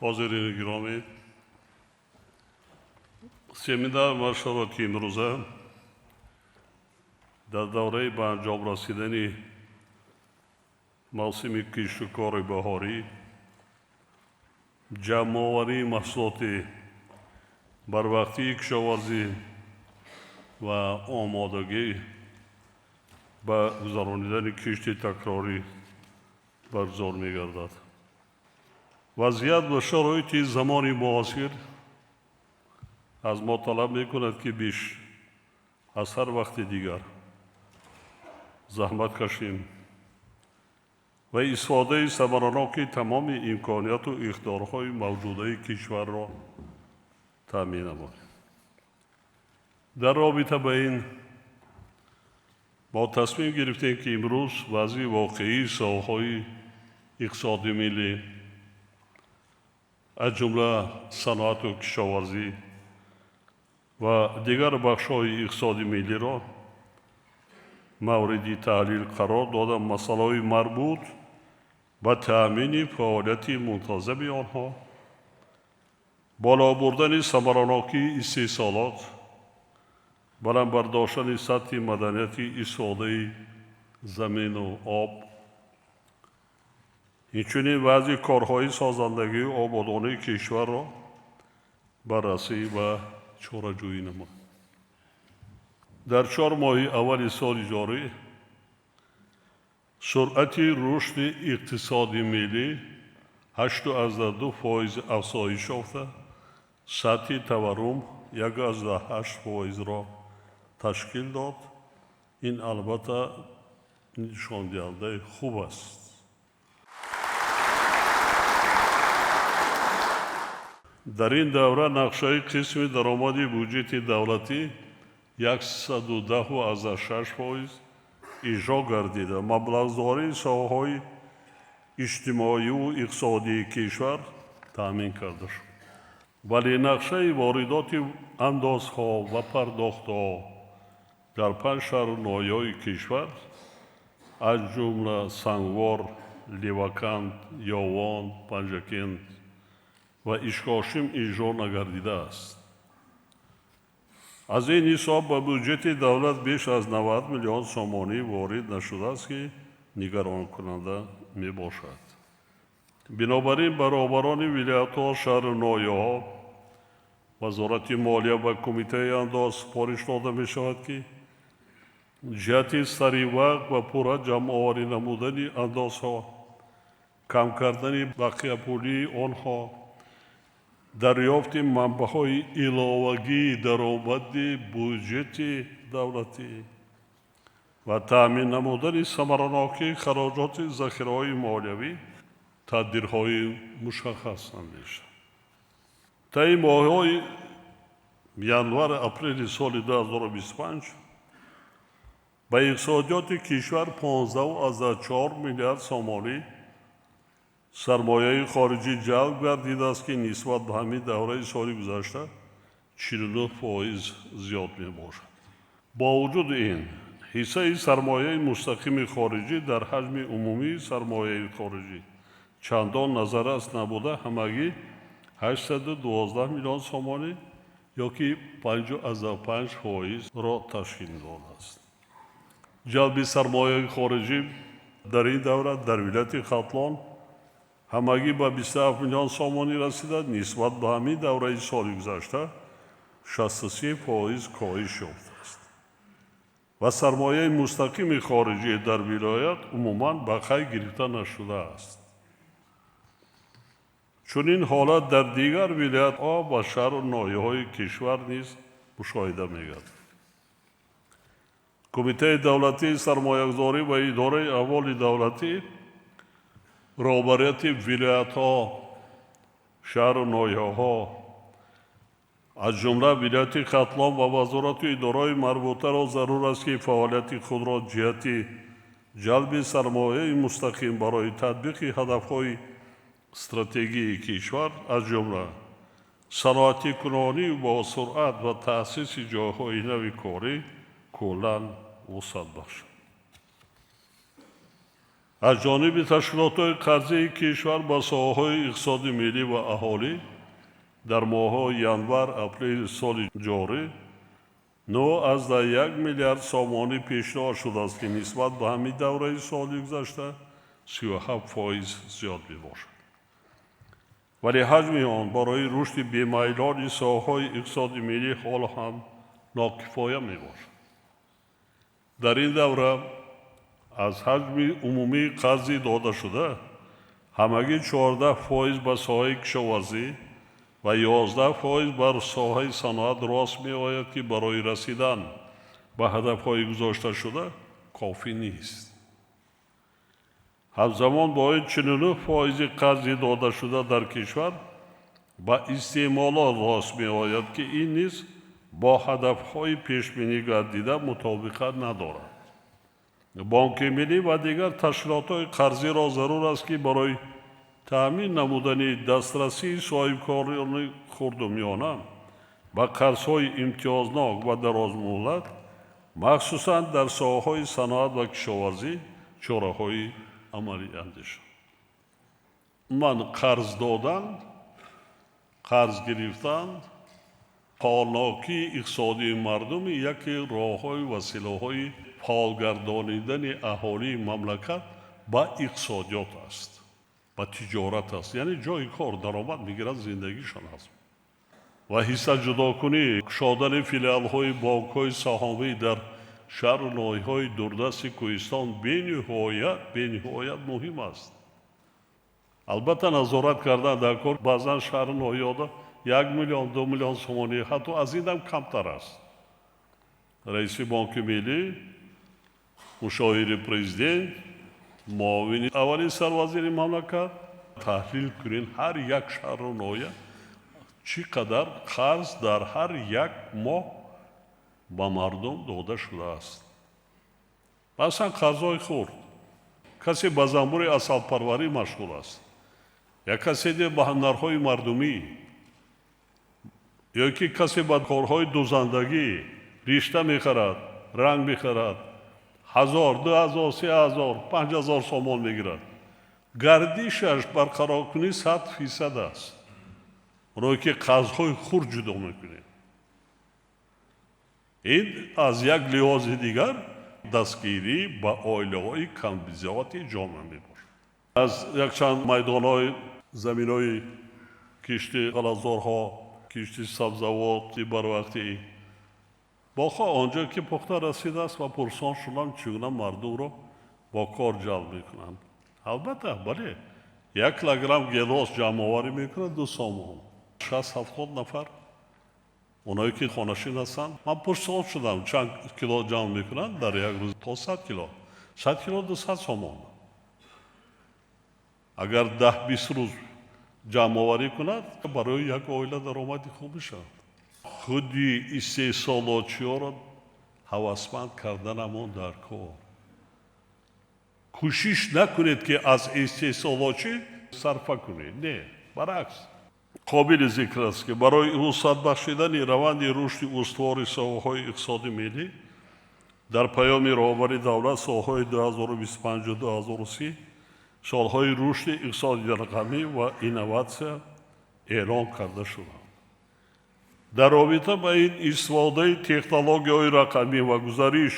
Ҳозирини гиромӣ, семинар ва шароити имрӯза дар давраи ба анҷом расидани мавсими кишту кори баҳорӣ, ҷамъоварии маҳсулоти барвақтии кишоварзӣ ва омодагӣ ба гузаронидани кишти такрорӣ баргузор мегардад. Вазъият ва шароити замони муосир аз мо талаб мекунад, ки беш аз ҳар вақти дигар заҳмат кашем ва истифодаи самараноки тамоми имконияту иқтидорҳои мавҷудаи кишварро таъмин намоем. Дар робита ба ин мо тасмим гирифтем, ки имрӯз вазъи воқеии соҳаҳои иқтисоди миллӣ, аз ҷумла саноату кишоварзӣ ва дигар бахшҳои иқтисоди миллиро мавриди таҳлил қарор дода, масъалаҳои марбут ба таъмини фаъолияти мунтазами онҳо, боло бурдани самаранокии истеҳсолот, баланд бардоштани сатҳи маданияти истифодаи замину об, инчунин баъзе корҳои созандагию ободонии кишварро баррасӣ ва чораҷӯӣ намоем. Дар 4 моҳи аввали соли ҷорӣ суръати рушди иқтисоди миллӣ 8,2% афзоиш ёфта, сатҳи таваррум 1,8%-ро ташкил дод. Ин албатта нишондиҳандаи хуб аст. Дар ин давра нақшаи қисми даромади буҷети давлатӣ 110,6% иҷро гардида, маблағгузории соҳаҳои иҷтимоию иқтисодии кишвар таъмин карда шуд. Вале нақшаи воридоти андозҳо ва пардохтҳо дар 5 шаҳру ноҳияҳои кишвар, аз ҷумла Сангвор, Леваканд, Ёвон, Панҷакент ва Ишкошим иҷро нагардидааст. Аз ин ҳисоб ба буҷети давлат беш аз 90 миллион сомонӣ ворид нашудааст, ки нигаронкунанда мебошад. Бинобар ин ба роҳбарони вилоятҳо, шаҳру ноҳияҳо, Вазорати молия ва Кумитаи андоз супориш дода мешавад, ки ҷиҳати саривақт ва пурра ҷамъоварӣ намудани андозҳо, кам кардани бақияпулии онҳо, дарёфти манбаъҳои иловагии даромади буҷети давлатӣ ва таъмин намудани самаранокии хароҷоти захираҳои молиявӣ тадбирҳои мушаххас андешанд. Таи моҳҳои январ-апрели соли 2025 ба иқтисодиёти кишвар 15,4 миллиард сомонӣ сармояи хориҷӣ ҷалб гардидааст, ки нисбат ба ҳамин давраи соли гузашта 49% зиёд мебошад. Бо вуҷуди ин, ҳиссаи сармояи мустақими хориҷӣ дар ҳаҷми умумии сармояи хориҷӣ чандон назаррас набуда, ҳамагӣ 812 миллион сомонӣ ёки 5,5%-ро ташкил додааст. Ҷалби сармояи хориҷӣ дар ин давра дар вилояти Хатлон ҳамагӣ ба 27 миллион сомонӣ расида, нисбат ба ҳамин давраи соли гузашта 63% коҳиш ёфтааст ва сармояи мустақими хориҷӣ дар вилоят умуман ба қайд гирифта нашудааст. Чунин ҳолат дар дигар вилоятҳо ва шаҳру ноҳияҳои кишвар низ мушоҳида мегардад. Кумитаи давлатии сармоягузорӣ ва идораи амволи давлатӣ, роҳбарияти вилоятҳо, шаҳру ноҳияҳо, аз ҷумла вилояти Хатлон ва вазорату идораҳои марбутаро зарур аст, ки фаъолияти худро ҷиҳати ҷалби сармояи мустақим барои татбиқи ҳадафҳои стратегии кишвар, аз ҷумла саноатикунонӣ бо суръат ва таъсиси ҷойҳои нави корӣ куллан вусъат бахшад. Аз ҷониби ташкилотҳои қарзии кишвар ба соҳаҳои иқтисоди миллӣ ва аҳолӣ дар моҳҳои январ-апрели соли ҷорӣ 9,1 миллиард сомонӣ пешниҳод шудааст, ки нисбат ба ҳамин давраи соли гузашта 37% зиёд мебошад. Вале ҳаҷми он барои рушди бемайлони соҳаҳои иқтисоди миллӣ ҳоло ҳам нокифоя мебошад. Дар ин давра аз ҳаҷми умумии қарзи додашуда ҳамагӣ 14% ба соҳаи кишоварзӣ ва 11% бар соҳаи саноат рост меояд, ки барои расидан ба ҳадафҳои гузошташуда кофӣ нест. Ҳамзамон бо ин 49% қарзи додашуда дар кишвар ба истеъмолот рост меояд, ки ин низ бо ҳадафҳои пешбинӣ гардида мутобиқат надорад. Бонки миллӣ ва дигар ташкилотҳои қарзиро зарур аст, ки барои таъмин намудани дастрасии соҳибкорони хурду миёна ба қарзҳои имтиёзнок ва дарозмуҳлат, махсусан дар соҳаҳои саноат ва кишоварзӣ, чораҳои амалӣ андешанд. Ман қарз додан, қарз гирифтан, фаъолнокии иқтисодии мардуми яке роҳҳои василаҳои фаъолгардонидани аҳолии мамлакат ба иқтисодиёт аст, ба тиҷорат аст, яъне ҷои кор, даромад мегирад, зиндагишон аст. Ва ҳиссаҷудокунӣ, кушодани филиалҳои бонкҳои саҳомӣ дар шаҳру ноҳияҳои дурдасти Кӯҳистон бениҳоят муҳим аст. Албатта, назорат кардан дар кор, баъзан шаҳру ноҳияҳода 1 миллион, 2 миллион сомонӣ, ҳатто аз инам камтар аст. Раиси Бонки Миллӣ, мушовири президент, муовини аввали сарвазири мамлакат таҳлил кунед, ҳар як шаҳру ноҳия чӣ қадар қарз дар ҳар як моҳ ба мардум дода шудааст. Масалан, қарзҳои хурд. Касе ба занбури асалпарварӣ машғул аст, як касе ба ҳунарҳои мардумӣ, ё ки касе ба корҳои дузандагӣ, ришта мехарад, ранг мехарад, 1000, 2000, 3000, 5000 сомон мегирад. Гардишаш барқароркунӣ 100% аст. Оное ки қарзҳои хурд ҷудо мекунем, ин аз як лиҳози дигар дастгирӣ ба оилаҳои камбизоати ҷомеа мебошад. Аз якчанд майдонҳои заминҳои кишти ғаллазорҳо, кишти сабзавоти барвақтӣ, боғҳо онҷо ки пухта расидааст ва пурсон шудам, чӣ гуна мардумро бо кор ҷалб мекунанд. Албатта, бале, 1 килограмм гелос ҷамъоварӣ мекунад 2 сомон. 60-70 нафар оное ки хонашин ҳастанд. Ман пурсон шудам, чанд кило ҷамъ мекунанд дар як рӯз? То 100 кило. 100 кило 200 сомон. Агар 10-20 рӯз ҷамъоварӣ кунад, барои як оила даромади хуб мешавад. Худи истеҳсолотчиёро ҳавасманд карданамон дар кор. Кӯшиш накунед, ки аз истеҳсолотчӣ сарфа кунед. Не, баръакс. Қобили зикр аст, ки барои вусъат бахшидани раванди рушди устувори соҳаҳои иқтисоди миллӣ дар паёми роҳбари давлат солҳои 2025-2030 солҳои рушди иқтисоди рақамӣ ва инноватсия эълон карда шуданд. Дар робита ба ин истифодаи технологияҳои рақамӣ ва гузариш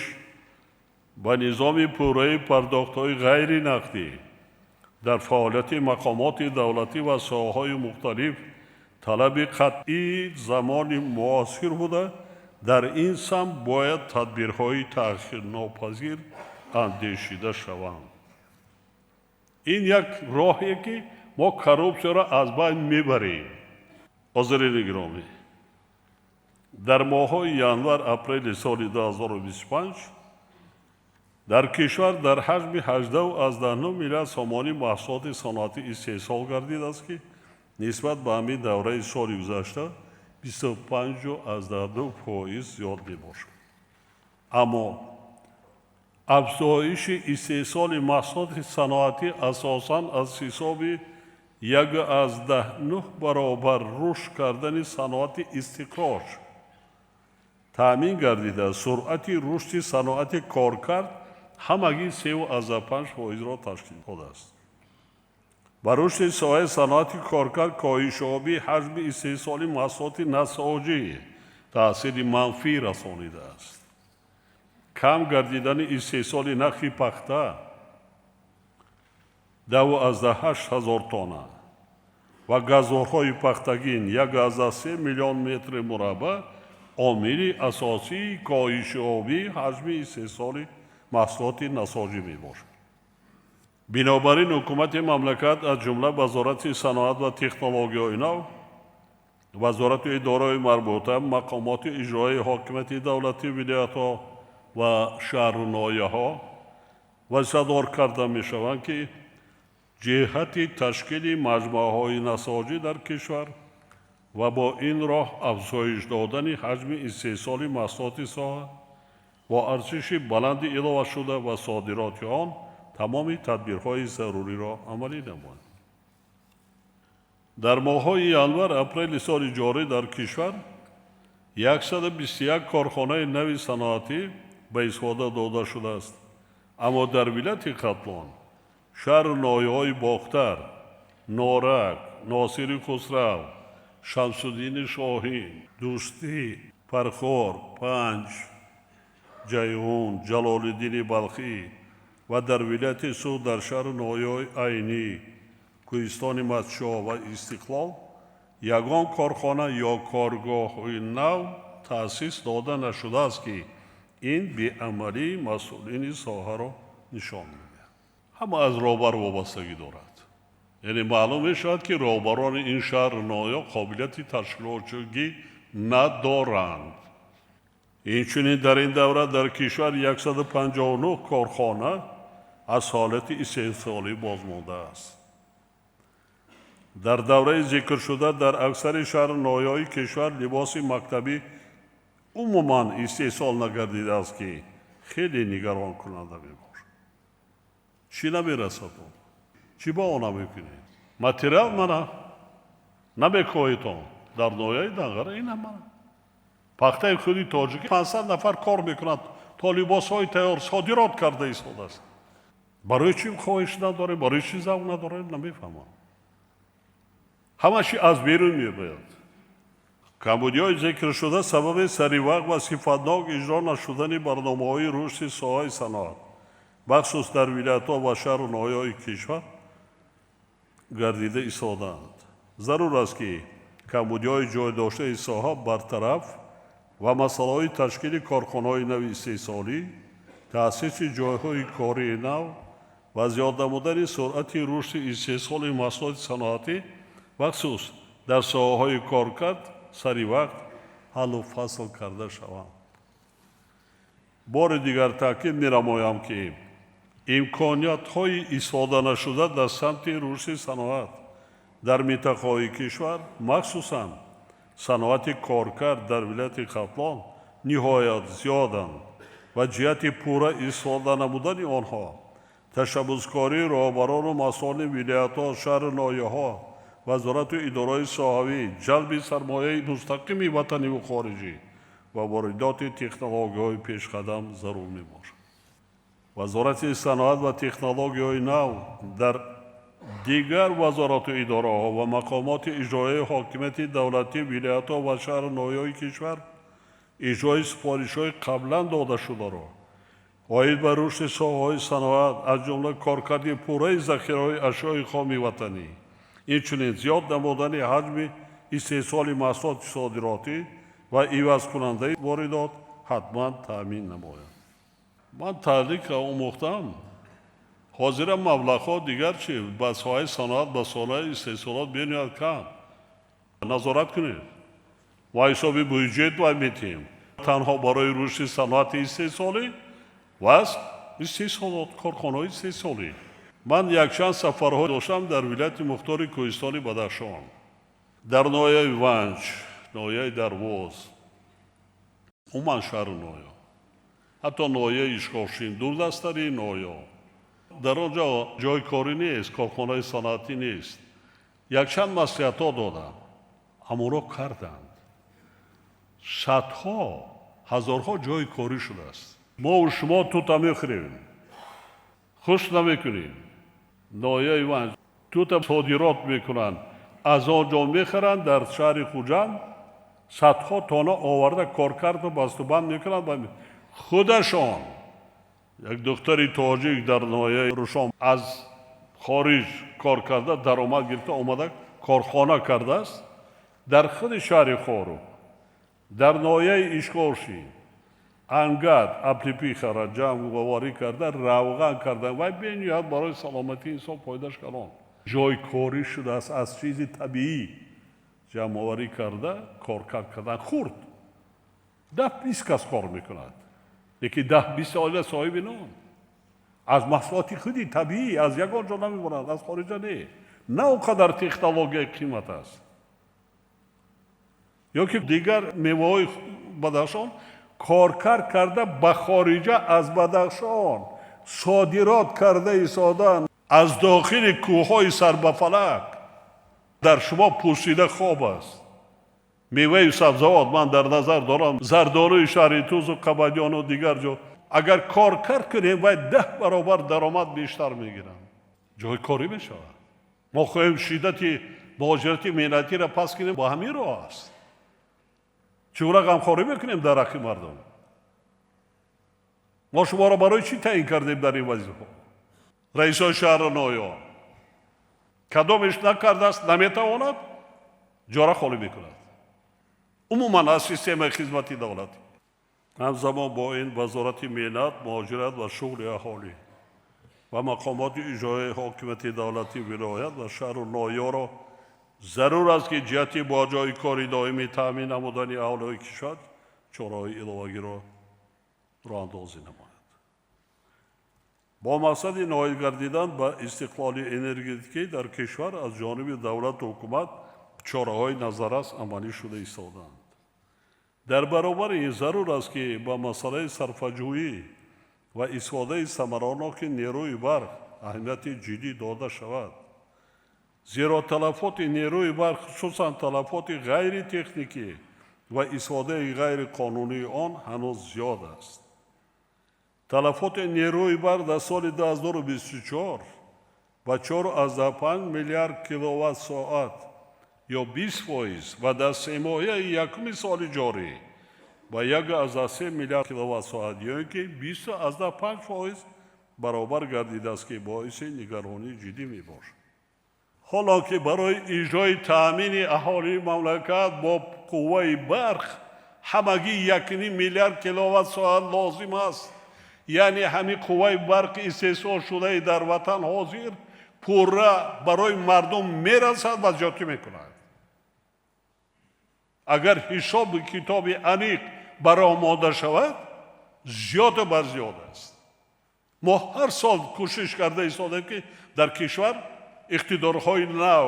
ба низоми пурраи пардохтҳои ғайринақдӣ дар фаъолияти мақомоти давлатӣ ва соҳаҳои мухталиф талаби қатъии замони муосир буда, дар ин самт бояд тадбирҳои таъхирнопазир андешида шаванд. Ин як роҳе, ки мо коррупсияро аз байн мебарем. Ҳозирини гиромӣ, дар моҳҳои январ-апрели соли 2025 дар кишвар дар ҳаҷми 18,9 миллиард сомонӣ маҳсулоти саноатӣ истеҳсол гардидааст, ки нисбат ба ҳамин давраи соли гузашта 25,2% зиёд мебошад. Аммо афзоиши истеҳсоли маҳсулоти саноатӣ асосан аз ҳисоби 1,9 баробар рушд кардани саноати истихроҷ таъмин гардида, суръати рушди саноати коркард ҳамагӣ 3,5%-ро ташкил додааст. Ба рушди соҳаи саноати коркард коҳишёбии ҳаҷми истеҳсоли маҳсулоти насоҷӣ таъсири манфӣ расонидааст. Кам гардидани истеҳсоли нахи пахта 10,8 ҳазор тонна ва газворҳои пахтагин 1,3 миллион метри мураббаъ омили асосии коҳишёбии ҳаҷми истеҳсоли маҳсулоти насоҷӣ мебошад. Бинобар ин ҳукумати мамлакат, аз ҷумла Вазорати саноат ва технологияҳои нав, вазорату идораҳои марбута, мақомоти иҷроии ҳокимияти давлатии вилоятҳо ва шаҳру ноҳияҳо вазифадор карда мешаванд, ки ҷиҳати ташкили маҷмӯаҳои насоҷӣ дар кишвар ва бо ин роҳ афзоиш додани ҳаҷми истеҳсоли маҳсулоти соҳа бо арзиши баланди иловашуда ва содироти он тамоми тадбирҳои заруриро амалӣ намоянд. Дар моҳҳои январ апрели соли ҷорӣ дар кишвар 121 корхонаи нави саноатӣ ба истифода дода шудааст, аммо дар вилояти Хатлон, шаҳру ноҳияҳои Бохтар, Норак, Носири Хусрав, Шамсуддини Шоҳин, Дӯстӣ, Фархор, Панҷ, Ҷайҳун, Ҷалолиддини Балхӣ ва дар вилояти Суғд дар шаҳру ноҳияҳои Айнӣ, Кӯҳистони Мастчоҳ ва Истиқлол ягон корхона ё коргоҳҳои нав таъсис дода нашудааст, ки ин беамалии масъулини соҳаро нишон медиҳад. Ҳама аз роҳбар вобастагӣ дорад. Яъне маълум мешавад, ки роҳбарони ин шаҳру ноҳия қобилияти ташкилотчигӣ надоранд. Инчунин дар ин давра дар кишвар 159 корхона аз ҳолати истеҳсолӣ бозмондааст. Дар давраи зикршуда дар аксари шаҳру ноҳияҳои кишвар либоси мактабӣ умуман истеҳсол нагардидааст, ки хеле нигаронкунанда мебошад. Чӣ намерасад он? Чӣ баҳона мекунед? Материал мана намекоҳедон дар ноҳияи Данғара, ина мана пахтаи худи тоҷикӣ, 500 нафар кор мекунад, то либосҳои тайёр содирот карда истодааст. Барои чӣ хоҳиш надорем, барои чӣ завқ надорем, намефаҳмам. Ҳама чӣ аз берун мебояд. Камбудиҳои зикршуда сабаби саривақт ва сифатнок иҷро нашудани барномаҳои рушди соҳаи саноат, бахусус дар вилоятҳо ва шаҳру ноҳияҳои кишвар гардида истодаанд. Зарур аст, ки камбудиҳои ҷой доштаи соҳа бартараф ва масъалаҳои ташкили корхонаҳои нави истеҳсолӣ, таъсиси ҷойҳои кории нав ва зиёд намудани суръати рушди истеҳсоли маҳсулоти саноатӣ, бахусус дар соҳаҳои коркард, сари вақт ҳаллу фасл карда шаванд. Бори дигар таъкид менамоям, ки имкониятҳои истифоданашуда дар самти рушди саноат дар минтақаҳои кишвар, махсусан саноати коркард дар вилояти Хатлон, ниҳоят зиёданд ва ҷиҳати пурра истифода намудани онҳо ташаббускории роҳбарону масъулони вилоятҳо, шаҳру ноҳияҳо, вазорату идораҳои соҳавӣ, ҷалби сармояи мустақими ватаниву хориҷӣ ва воридоти технологияҳои пешқадам зарур мебошад. Вазорати саноат ва технологияҳои нав, дар дигар вазорату идораҳо ва мақомоти иҷроияи ҳокимияти давлатии вилоятҳо ва шаҳру ноҳияҳои кишвар иҷрои супоришҳои қаблан додашударо оид ба рушди соҳаҳои саноат, аз ҷумла коркарди пурраи захираҳои ашёи хоми ватанӣ, инчунин зиёд намудани ҳаҷми истеҳсоли маҳсулоти содиротӣ ва ивазкунандаи воридот ҳатман таъмин намоянд. Ман таҳлилка омӯхтам, ҳозира маблағҳо дигар чи ба соҳаи саноат, ба соҳаи истеҳсолот бениҳоят кам. Назорат кунед, ва ҳисоби бюҷет вай метиҳем танҳо барои рушди саноати истеҳсолӣ ва истеҳсолот, корхонаҳои истеҳсолӣ. Ман якчанд сафарҳо доштам дар вилояти мухтори Кӯҳистони Бадахшон, дар ноҳияи Ванҷ, ноҳияи Дарвоз, умуман шаҳру ноҳия, ҳатто ноҳияи Ишкошим, дурдасттарин ноҳия. Дар он ҷо ҷои корӣ нест, корхонаи саноатӣ нест. Якчанд маслиҳатҳо додам, ҳамонро карданд. Садҳо ҳазорҳо ҷои корӣ шудааст. Мову шумо тута мехӯрем. Хуш намекунем. Ноҳияи Ванҷ тута содирот мекунанд, аз он ҷо мехаранд, дар шаҳри Хуҷанд садҳо тонна оварда коркарду бастубанд мекунанд. Худашон як духтари тоҷик дар ноҳияи Рушон аз хориҷ кор карда, даромад гирифта омада, корхона кардааст дар худи шаҳри Хоруғ, дар ноҳияи Ишкошим ангат облепиха ра ҷамъоварӣ карда, равған карда, вай бениҳоят барои саломатии инсон фоидаш калон. Ҷойкорӣ шудааст, аз чизи табиӣ ҷамъоварӣ карда, коркард кардан хурд. 10-20 кас кор мекунад, лекин 10-20 оила соҳиби нон. Аз маҳсулоти худи табиӣ, аз ягон ҷо намебаранд, аз хориҷа не. На он қадар технологияи қимат аст. Ё ки дигар меваҳои Бадахшон коркард карда, ба хориҷа аз Бадахшон содирот карда истодан, аз дохили кӯҳҳои сарбафалак дар шумо пӯсида хоб аст. Меваю сабзавот ман дар назар дорам зардолуи шаҳри Тузу, Қабадёну дигар ҷо. Агар коркард кунем, вай 10 баробар даромад бештар мегиранд. Ҷои корӣ мешавад. Мо хоҳем шиддати муҳоҷирати меҳнатиро пас кунем, бо ҳамин роҳ аст. Чӣ гуна ғамхорӣ мекунем дар ҳаққи мардум? Мо шуморо барои чӣ таъин кардем дар ин вазифаҳо? Раисои шаҳру ноҳияҳо кадомеш накардааст, наметавонад, ҷора холӣ мекунад. Умуман аз системаи хизмати давлатӣ. Ҳамзамон бо ин Вазорати меҳнат, муҳоҷират ва шуғли аҳолӣ ва мақомоти иҷроияи ҳокимияти давлатии вилоят ва шаҳру ноҳияро зарур аст, ки ҷиҳати бо ҷойи кори доимӣ таъмин намудани аҳолии кишвар чораҳои иловагиро роҳандозӣ намояд. Бо мақсади ноил гардидан ба истиқлоли энергетикӣ дар кишвар аз ҷониби давлату ҳукумат чораҳои назаррас амалӣ шуда истодаанд. Дар баробари ин зарур аст, ки ба масъалаи сарфаҷӯӣ ва истифодаи самараноки нерӯи барқ аҳамияти ҷиддӣ дода шавад. Зеро талафоти нерӯи барқ, хусусан талафоти ғайритехникӣ ва истифодаи ғайриқонунии он ҳанӯз зиёд аст. Талафоти нерӯи барқ дар соли 2024 ба 4,5 миллиард киловатт соат ё 20% ва дар семоҳияи якуми соли ҷорӣ ба 1,3 миллиард киловатт соат ё ин ки 20,5% баробар гардидааст, ки боиси нигаронии ҷиддӣ мебошад. Ҳоло ки барои иҷрои таъмини аҳолии мамлакат бо қувваи барқ ҳамагӣ 1,5 миллиард киловатт соат лозим аст. Яъне ҳамин қувваи барқи истеҳсолшудаи дар ватан ҳозир пурра барои мардум мерасад ва зиёдтӣ мекунад. Агар ҳисоби китоби аниқ барои омода шавад, зиёду бар зиёд аст. Мо ҳар сол кӯшиш карда истодаем, ки дар кишвар иқтидорҳои нав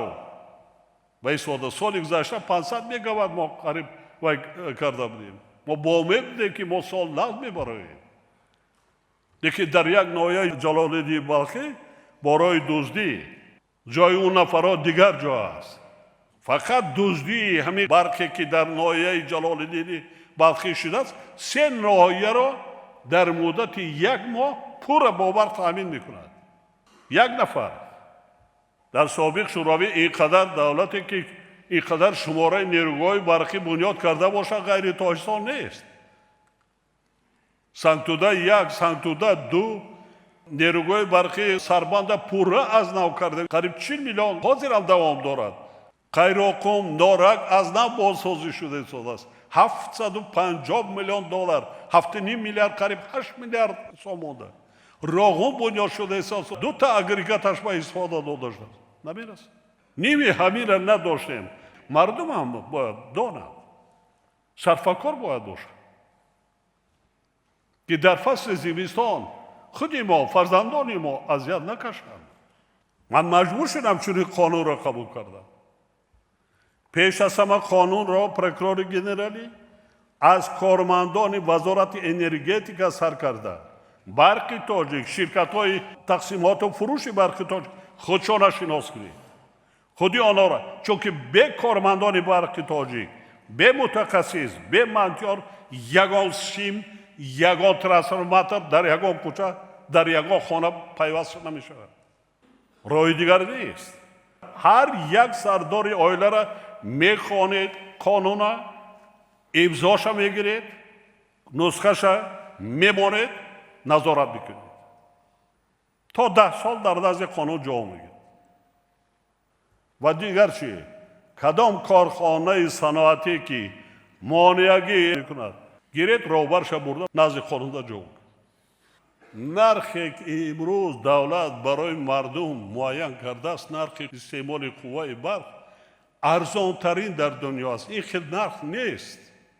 ба истифода. Соли гузашта 500 мегаватт мо қариб вай карда будем. Мо бо умед будем, ки мо сол нав мебароем. Лекин дар як ноҳияи Ҷалолиддини Балхӣ барои дуздӣ ҷои он нафарҳо дигар ҷо аст. Фақат дуздии ҳамин барқе, ки дар ноҳияи Ҷалолиддини Балхӣ шудааст, се ноҳияро дар муддати як моҳ пурра бо барқ таъмин мекунад. Як нафар. Дар собиқ Шӯравӣ ин қадар давлате, ки ин қадар шумораи нерӯгоҳи барқӣ бунёд карда бошад, ғайри Тоҷикистон нест. Сангтуда 1, Сангтуда 2, нерӯгоҳи барқи Сарбанда пурра аз нав карда, қариб 40 миллион, ҳозирам давом дорад. Қайроқум, Норак аз нав бозсозӣ шуда истодааст. 750 миллион доллар, 7,5 миллиард, қариб 8 миллиард сомонда. Роғун бунёд шуда истодааст, дута агрегаташ ба истифода дода шудааст. Намерасад. Ними ҳаминро надоштем. Мардумам бояд донад, сарфакор бояд бошад, ки дар фасли зимистон худи мо, фарзандони мо азият накашанд. Ман маҷбур шудам, чунин қонунро қабул кардам. Пеш аз ҳама қонунро прокурори генералӣ аз кормандони Вазорати энергетика сар карда, Барқи Тоҷик, ширкатҳои тақсимоту фурӯши Барқи Тоҷик худшона шинос кунед, худи онҳоро, чунки бе кормандони Барқи Тоҷик, бе мутахассис, бе монтёр ягон сим, ягон трансформатор дар ягон кӯча Дар ягон хона пайваст намешавад. Роҳи дигар нест. Ҳар як сардори оилара мехонед, қонуна имзоша мегиред, нусхаша мемонед, назорат мекунед. То 10 сол дар назди қонун ҷавоб мегирад. Ва дигар чӣ? Кадом корхонаи саноатӣ ки монеагӣ мекунад, гиред, роҳбарша бурда, назди қонунда ҷавоб. Нархе ки имрӯз давлат барои мардум муайян кардааст, нархи истеъмоли қувваи барқ арзонтарин дар дунё аст. Ин хел нарх нест.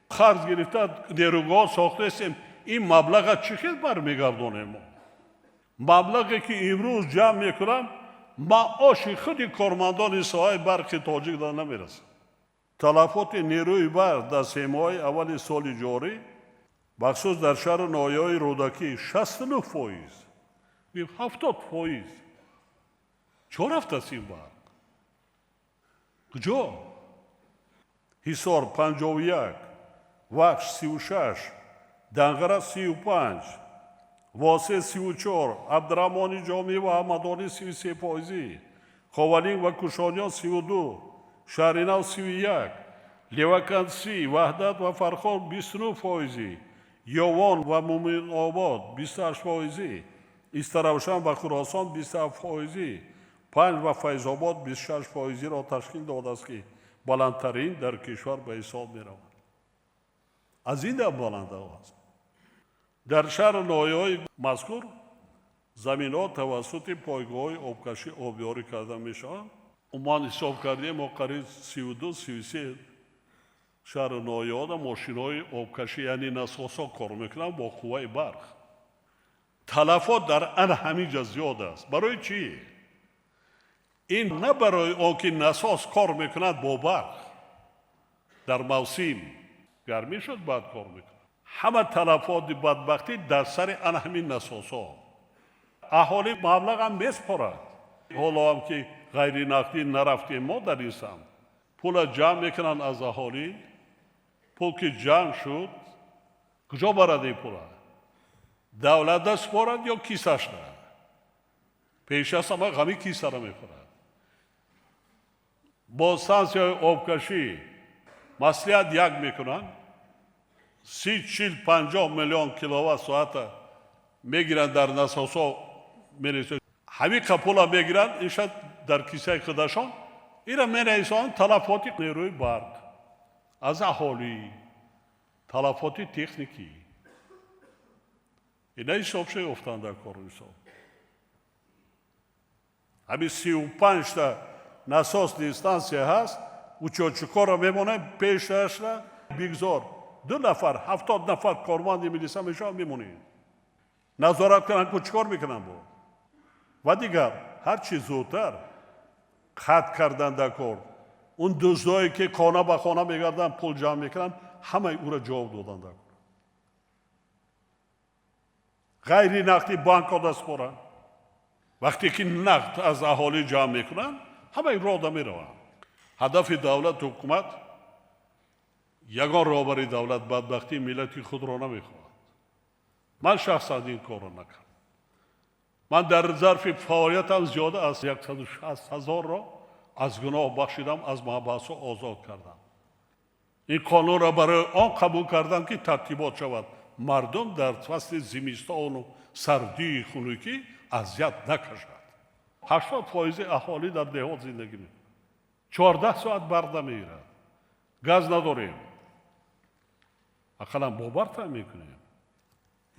Қарз гирифта, нерӯгоҳ сохтаистем. Ин маблаға чӣ хел бармегардонем мо? Маблағе ки имрӯз ҷамъ мекунам, маоши худи кормандони соҳаи барқи тоҷик да намерасад. Талафоти нерӯи барқ дар 3 моҳаи аввали соли ҷорӣ, бахусус дар шаҳру ноҳияҳои Рӯдакӣ, 69%, 70%. Чо рафтааст ин барқ? Куҷо? Ҳисор 51, Вахш 36, Данғара 35, Восе 34, Абдураҳмони Ҷомӣ ва Ҳамадонӣ 33 фоизӣ, Ховалинг ва Кушониён 32, Шаҳринав 31, Левакант 30, Ваҳдат ва Фархор 29 фоизӣ, Ёвон ва Муминобод 28 фоизӣ, Истаравшан ва Хуросон 27 фоизӣ, Панҷ ва Файзобод 26 фоизиро ташкил додааст, ки баландтарин дар кишвар ба ҳисоб меравад. Аз ин дам баланд аст. Дар шаҳру ноҳияҳои мазкур заминҳо тавассути пойгоҳҳои обкашӣ обёрӣ карда мешаванд. Умуман ҳисоб кардем, мо қариб 32, 33 шаҳру ноҳияҳода мошинҳои обкашӣ, яъне насосҳо кор мекунанд бо қувваи барқ. Талафот дар ана ҳамин ҷа зиёд аст. Барои чӣ? Ин на барои он ки насос кор мекунад бо барқ, дар мавсим гармӣ шуд, баъд кор мекунад. Ҳама талафоти бадбахтӣ дар сари ана ҳамин насосҳо. Аҳолӣ маблағам меспорад. Ҳоло ҳам ки ғайринақдӣ нарафтем, мо дар ин самт пула ҷамъ мекунанд аз аҳолӣ. Пул ки ҷамъ шуд, куҷо барад ин пула? Давлатда спорад ё кисашда? Пеш аз ҳама ғами кисара мехӯрад. Бо стансияҳои обкашӣ маслиҳат як мекунанд, 30, 40, 50 миллион киловатт соата мегиранд, дар насосҳо мересанд. Ҳамин қа пула мегиранд, иншад дар кисаи худашон ира мерасонанд. Талафоти нерӯи барқ аз аҳолӣ, талафоти техникӣ, ина ҳисобша ёфтанд дар кору ҳисоб. Ҳамин 35-та насосный станция ҳаст, учётчикҳоро мемонем пешашра, бигзор ду нафар, 70 нафар корманди милиса мешаванд, мемонем, назорат кунанд, ку чӣ кор мекунанд бо. Ва дигар, ҳар чӣ зудтар қатъ кардан дар кор он дуздое ки хона ба хона мегарданд, пул ҷамъ мекунанд, ҳамаи ӯро ҷавоб додан дар кор. Ғайри нақди банкҳо даст споранд. Вақте ки нақд аз аҳолӣ ҷамъ мекунанд, ҳамаи рода мераванд. Ҳадафи давлату ҳукумат, ягон роҳбари давлат бадбахтии миллати худро намехоҳад. Ман шахсан ин корро накардам. Ман дар зарфи фаъолиятам зиёда аз 160 ҳазорро аз гуноҳ бахшидам, аз маҳбасҳо озод кардам. Ин қонунро барои он қабул кардам, ки тартибот шавад, мардум дар фасли зимистону сардии хунукӣ азият накашад. 80 фоизи аҳолӣ дар деҳот зиндагӣ мекунад. 14 соат барқ намегирад, газ надорем, ақаллан бо барқ таъмин мекунем.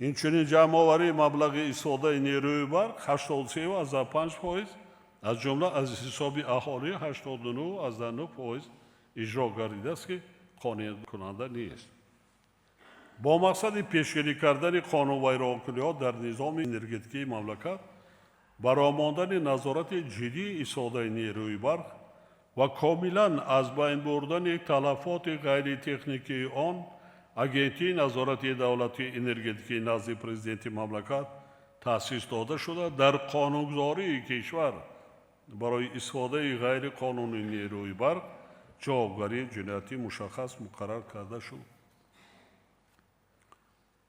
Инчунин ҷамъоварии маблағи истифодаи нерӯи барқ 83,5%, аз ҷумла аз ҳисоби аҳолӣ 89,9% иҷро гардидааст, ки қонеъкунанда нест. Бо мақсади пешгирӣ кардани қонунвайронкуниҳо дар низоми энергетикии мамлакат, баромондани назорати ҷиддии истифодаи нерӯи барқ ва комилан аз байн бурдани талафоти ғайритехникии он, Агентии назорати давлатии энергетикии назди Президенти мамлакат таъсис дода шуда, дар қонунгузории кишвар барои истифодаи ғайриқонунии нерӯи барқ ҷавобгарии ҷиноятӣ мушаххас муқаррар карда шуд.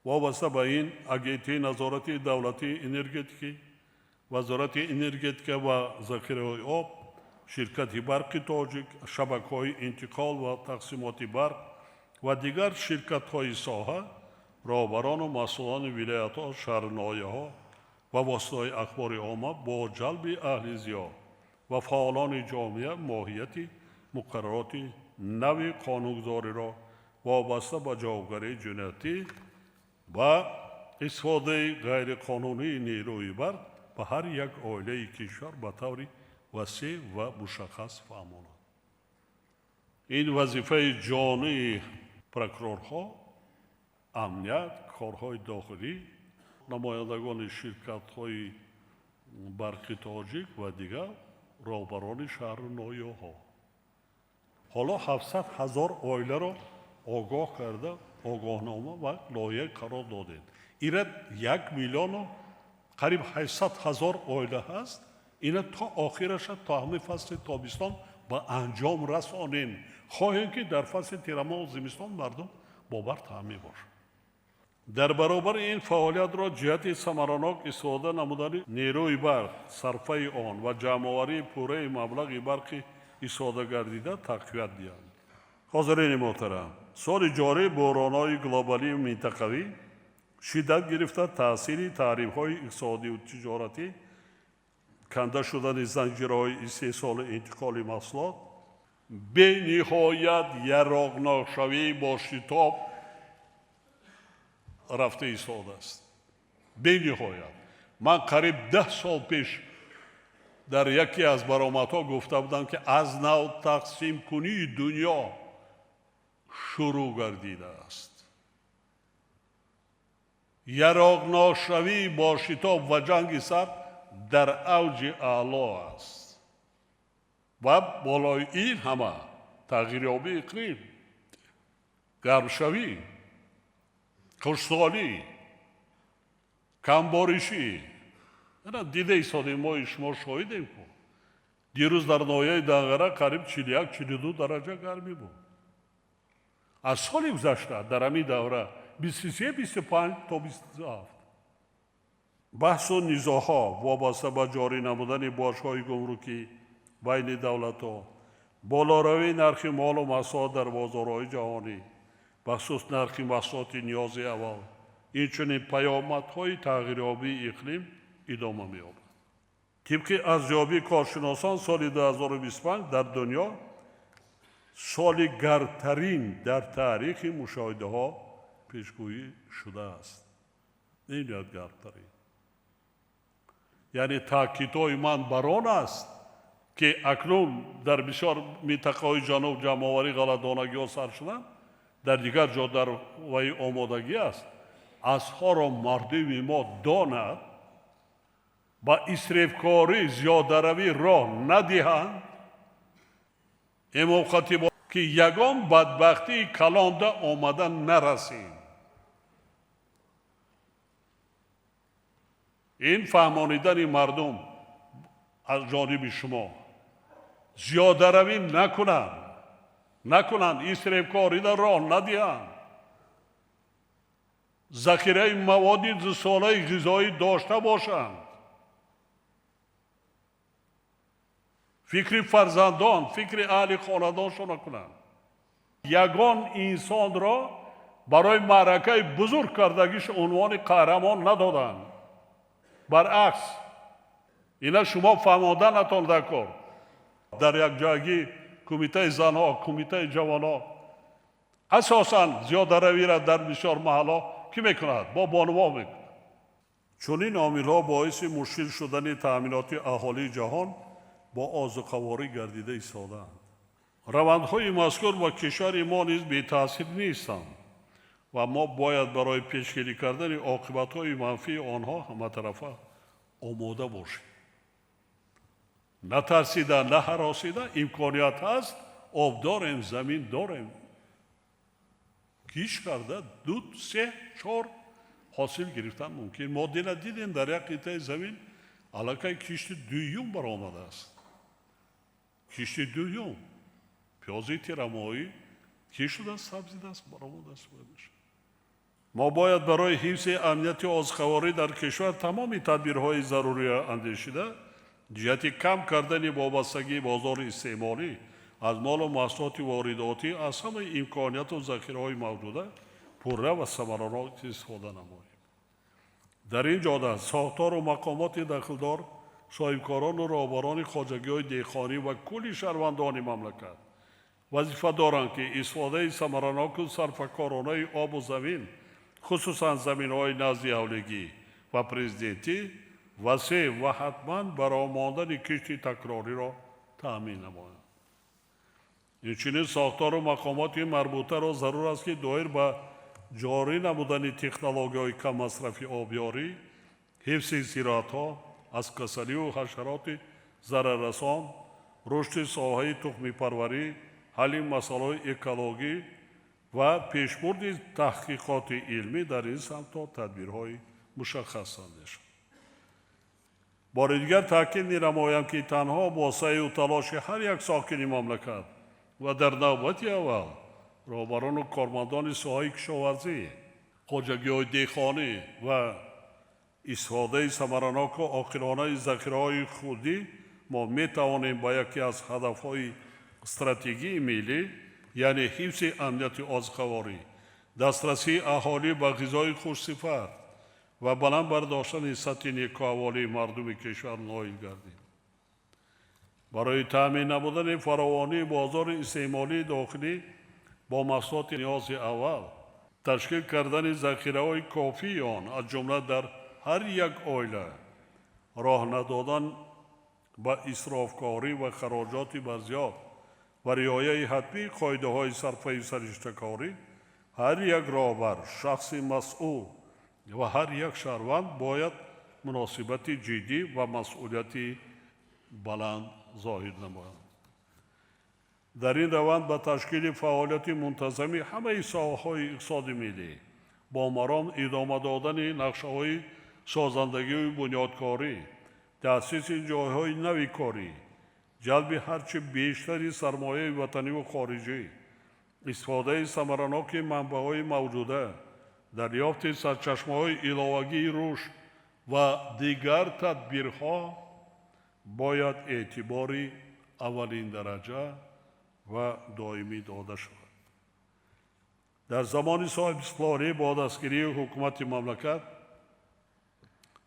Вобаста ба ин, Агентии назорати давлатии энергетикӣ, Вазорати энергетика ва захираҳои об, ширкати «Барқи Тоҷик», шабакаҳои интиқол ва тақсимоти барқ ва дигар ширкатҳои соҳа, роҳбарону масъулони вилоятҳо, шаҳру ноҳияҳо ва воситаҳои ахбори омма бо ҷалби аҳли зиё ва фаъолони ҷомеа моҳияти муқаррароти нави қонунгузориро вобаста ба ҷавобгарии ҷиноятӣ ва истифодаи ғайриқонунии нерӯи барқ ба ҳар як оилаи кишвар ба таври васеъ ва мушаххас фаҳмонад. Ин вазифаи ҷонии прокурорҳо, амният, корҳои дохилӣ, намояндагони ширкатҳои «Барқи Тоҷик» ва дигар роҳбарони шаҳру ноҳияҳо. Ҳоло 700 000 оиларо огоҳ карда, огоҳнома ва лоиҳа қарор додем. Ира 1 миллиону қариб 800 000 оила ҳаст. Ина то охираша, то ҳамаи фасли тобистон ба анҷом расонем. Хоҳем, ки дар фасли тирамоҳу зимистон мардум бо барқ таъмин бошад. Дар баробари ин, фаъолиятро ҷиҳати самаранок истифода намудани нерӯи барқ, сарфаи он ва ҷамъоварии пурраи маблағи барқи истифодагардида тақвият диҳанд. Ҳозирини муҳтарам, соли ҷорӣ буҳронҳои глобалию минтақавӣ шиддат гирифта, таъсири таърифҳои иқтисодию тиҷоратӣ, канда шудани занҷираҳои истеҳсолу интиқоли маҳсулот, бениҳоят яроқнокшавӣ бо шитоб рафта истодааст. Бениҳоят. Ман қариб 10 сол пеш дар яке аз баромадҳо гуфта будам, ки аз нав тақсимкунии дунё шурӯъ гардидааст. Яроқнокшавӣ бо шитоб ва ҷанги сард дар авҷи аъло аст ва болои ин ҳама тағйирёбии иқлим, гармшавӣ, хушксолӣ, камборишӣ. Дида истодем, мои шумо шоҳидем ку. Дирӯз дар ноҳияи Данғара қариб 41, 42 дараҷа гармӣ буд. Аз соли гузашта дар ҳамин давра 23, 25 то 27. Баҳсу низоъҳо вобаста ба ҷорӣ намудани боҷҳои гумрукӣ байни давлатҳо, болоравии нархи молу маҳсулот дар бозорҳои ҷаҳонӣ, бахусус нархи маҳсулоти ниёзи аввал, инчунин паёмадҳои тағйирёбии иқлим идома меёбад. Тибқи арзёбии коршиносон, соли 2025 дар дунё соли гармтарин дар таърихи мушоҳидаҳо пешгӯӣ шудааст. Ниҳоят гармтарин. Яъне таъкидҳои ман бар он аст, ки акнун дар бисёр минтақаҳои ҷануб ҷамъоварии ғалладонагиҳо сар шуданд, дар дигар ҷо дар ваи омодагӣ аст. Азҳоро мардуми мо донад, ба исрофкорӣ, зиёдаравӣ роҳ надиҳанд. Имом Хатиб, ки ягон бадбахтии калонда омада нарасем. Ин фаҳмонидани мардум аз ҷониби шумо: зиёдаравӣ накунанд, накунанд, исрофкорида роҳ надиҳанд, захираи маводи дусолаи ғизоӣ дошта бошанд, фикри фарзандон, фикри аҳли хонадоншона кунанд. Ягон инсонро барои маъракаи бузург кардагиш унвони қаҳрамон надоданд. Баръакс, ина шумо фаҳмоданатон дар кор. Дар якҷоягӣ кумитаи занҳо, кумитаи ҷавонҳо, асосан зиёдаравиро дар бисёр маҳалло кӣ мекунад? Бо бонуво мекунад. Чунин омилҳо боиси мушкил шудани таъминоти аҳолии ҷаҳон бо озуқаворӣ гардида истодаанд. Равандҳои мазкур ба кишвари мо низ бетаъсир нестанд ва мо бояд барои пешгирӣ кардани оқибатҳои манфии онҳо ҳаматарафа омода бошем. Натарсида, наҳаросида, имконият ҳаст, об дорем, замин дорем, киш карда ду, се, чор ҳосил гирифтан мумкин. Мо дина дидем, дар як қитъаи замин аллакай кишти дуюм баромадааст. Кишти дуюм пиёзи тирамоҳӣ киш шудааст, сабзидааст, баромадааст. Мо бояд барои ҳифзи амнияти озуқаворӣ дар кишвар тамоми тадбирҳои заруриро андешида, ҷиҳати кам кардани вобастагии бозори истеъмолӣ аз молу маҳсулоти воридотӣ аз ҳамаи имконияту захираҳои мавҷуда пурра ва самаранок истифода намоем. Дар ин ҷода сохтору мақомоти дахлдор, соҳибкорону роҳбарони хоҷагиҳои деҳқонӣ ва кулли шаҳрвандони мамлакат вазифа доранд, ки истифодаи самараноку сарфакоронаи обу замин, хусусан заминҳои назди ҳавлигӣ ва президентӣ, васеъ ва ҳатман бароҳ мондани кишти такрориро таъмин намоянд. Инчунин сохтору мақомоти марбутаро зарур аст, ки доир ба ҷорӣ намудани технологияҳои каммасрафи обёрӣ, ҳифзи зироатҳо аз касалию ҳашароти зараррасон, рушди соҳаи тухмипарварӣ, ҳалли масъалаҳои экологӣ ва пешбурди таҳқиқоти илмӣ дар ин самтҳо тадбирҳои мушаххас андешанд. Бори дигар таъкид менамоям, ки танҳо бо саъю талоши ҳар як сокини мамлакат ва дар навбати аввал роҳбарону кормандони соҳаи кишоварзӣ, хоҷагиҳои деҳқонӣ ва истифодаи самараноку оқилонаи захираҳои худӣ мо метавонем ба яке аз ҳадафҳои стратегии миллӣ, яъне ҳифзи амнияти озуқаворӣ, дастрасии аҳолӣ ба ғизои хушсифат ва баланд бардоштани сатҳи некӯаҳволии мардуми кишвар ноил гардем. Барои таъмин намудани фаровонии бозори истеъмолии дохилӣ бо маҳсулоти ниёзи аввал, ташкил кардани захираҳои кофии он, аз ҷумла дар ҳар як оила, роҳ надодан ба исрофкорӣ ва хароҷоти барзиёд ва риояи ҳатмии қоидаҳои сарфаю сариштакорӣ, ҳар як роҳбар, шахси масъул ва ҳар як шаҳрванд бояд муносибати ҷиддӣ ва масъулияти баланд зоҳир намоянд. Дар ин раванд ба ташкили фаъолияти мунтазами ҳамаи соҳаҳои иқтисоди миллӣ бо маром идома додани нақшаҳои созандагию бунёдкорӣ, таъсиси ҷойҳои нави корӣ, ҷалби ҳарчи бештари сармояи ватаниву хориҷӣ, истифодаи самараноки манбаъҳои мавҷуда, дарёфти сарчашмаҳои иловагии рушд ва дигар тадбирҳо бояд эътибори аввалиндараҷа ва доимӣ дода шавад. Дар замони соҳибистиқлолӣ бо дастгирии ҳукумати мамлакат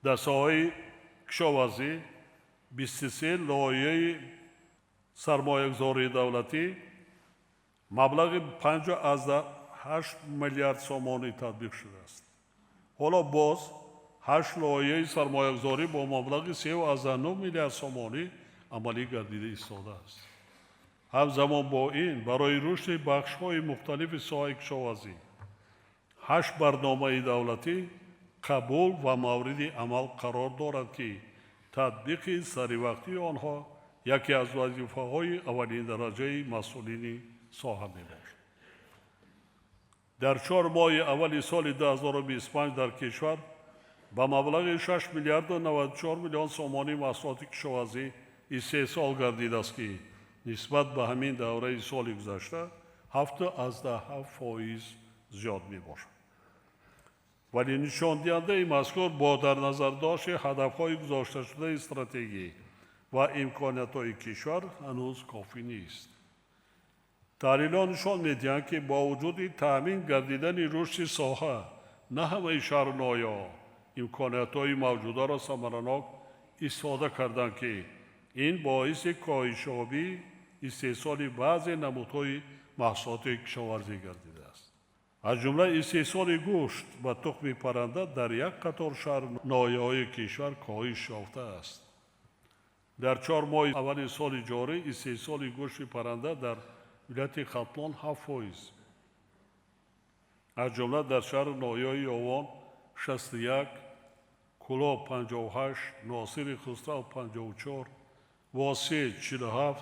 дар соҳаи кишоварзӣ 23 лоиҳаи сармоягузории давлатӣ маблағи 5,8 миллиард сомонӣ татбиқ шудааст. Ҳоло боз 8 лоиҳаи сармоягузорӣ бо маблағи 3,9 миллиард сомонӣ амалӣ гардида истодааст. Ҳамзамон бо ин барои рушди бахшҳои мухталифи соҳаи кишоварзӣ 8 барномаи давлатӣ қабул ва мавриди амал қарор дорад, ки татбиқи саривақтии онҳо яке аз вазифаҳои аввалиндараҷаи масъулини соҳа мебошад. Дар 4 моҳи аввали соли 2025 дар кишвар ба маблағи 6 миллиарду 94 миллион сомонӣ маҳсулоти кишоварзӣ истеҳсол гардидааст, ки нисбат ба ҳамин давраи соли гузашта 7,7% зиёд мебошад. Вале нишондиҳандаи мазкур бо дар назардошти ҳадафҳои гузошташудаи стратегӣ ва имкониятҳои кишвар ҳанӯз кофӣ нест. Таҳлилҳо нишон медиҳанд, ки бо вуҷуди таъмин гардидани рушди соҳа на ҳамаи шаҳру ноҳияҳо имкониятҳои мавҷударо самаранок истифода карданд, ки ин боиси коҳишёбии истеҳсоли баъзе намудҳои маҳсулоти кишоварзӣ гардидааст. Аз ҷумла истеҳсоли гӯшт ва тухми парранда дар як қатор шаҳру ноҳияҳои кишвар коҳиш ёфтааст. Дар 4 моҳи аввали соли ҷорӣ истеҳсоли гӯшти парранда дар вилояти Хатлон 7%, аз ҷумла дар шаҳру ноҳияҳои Ёвон 61, Кӯлоб 58, Носири Хусрав 54, Восеъ 47,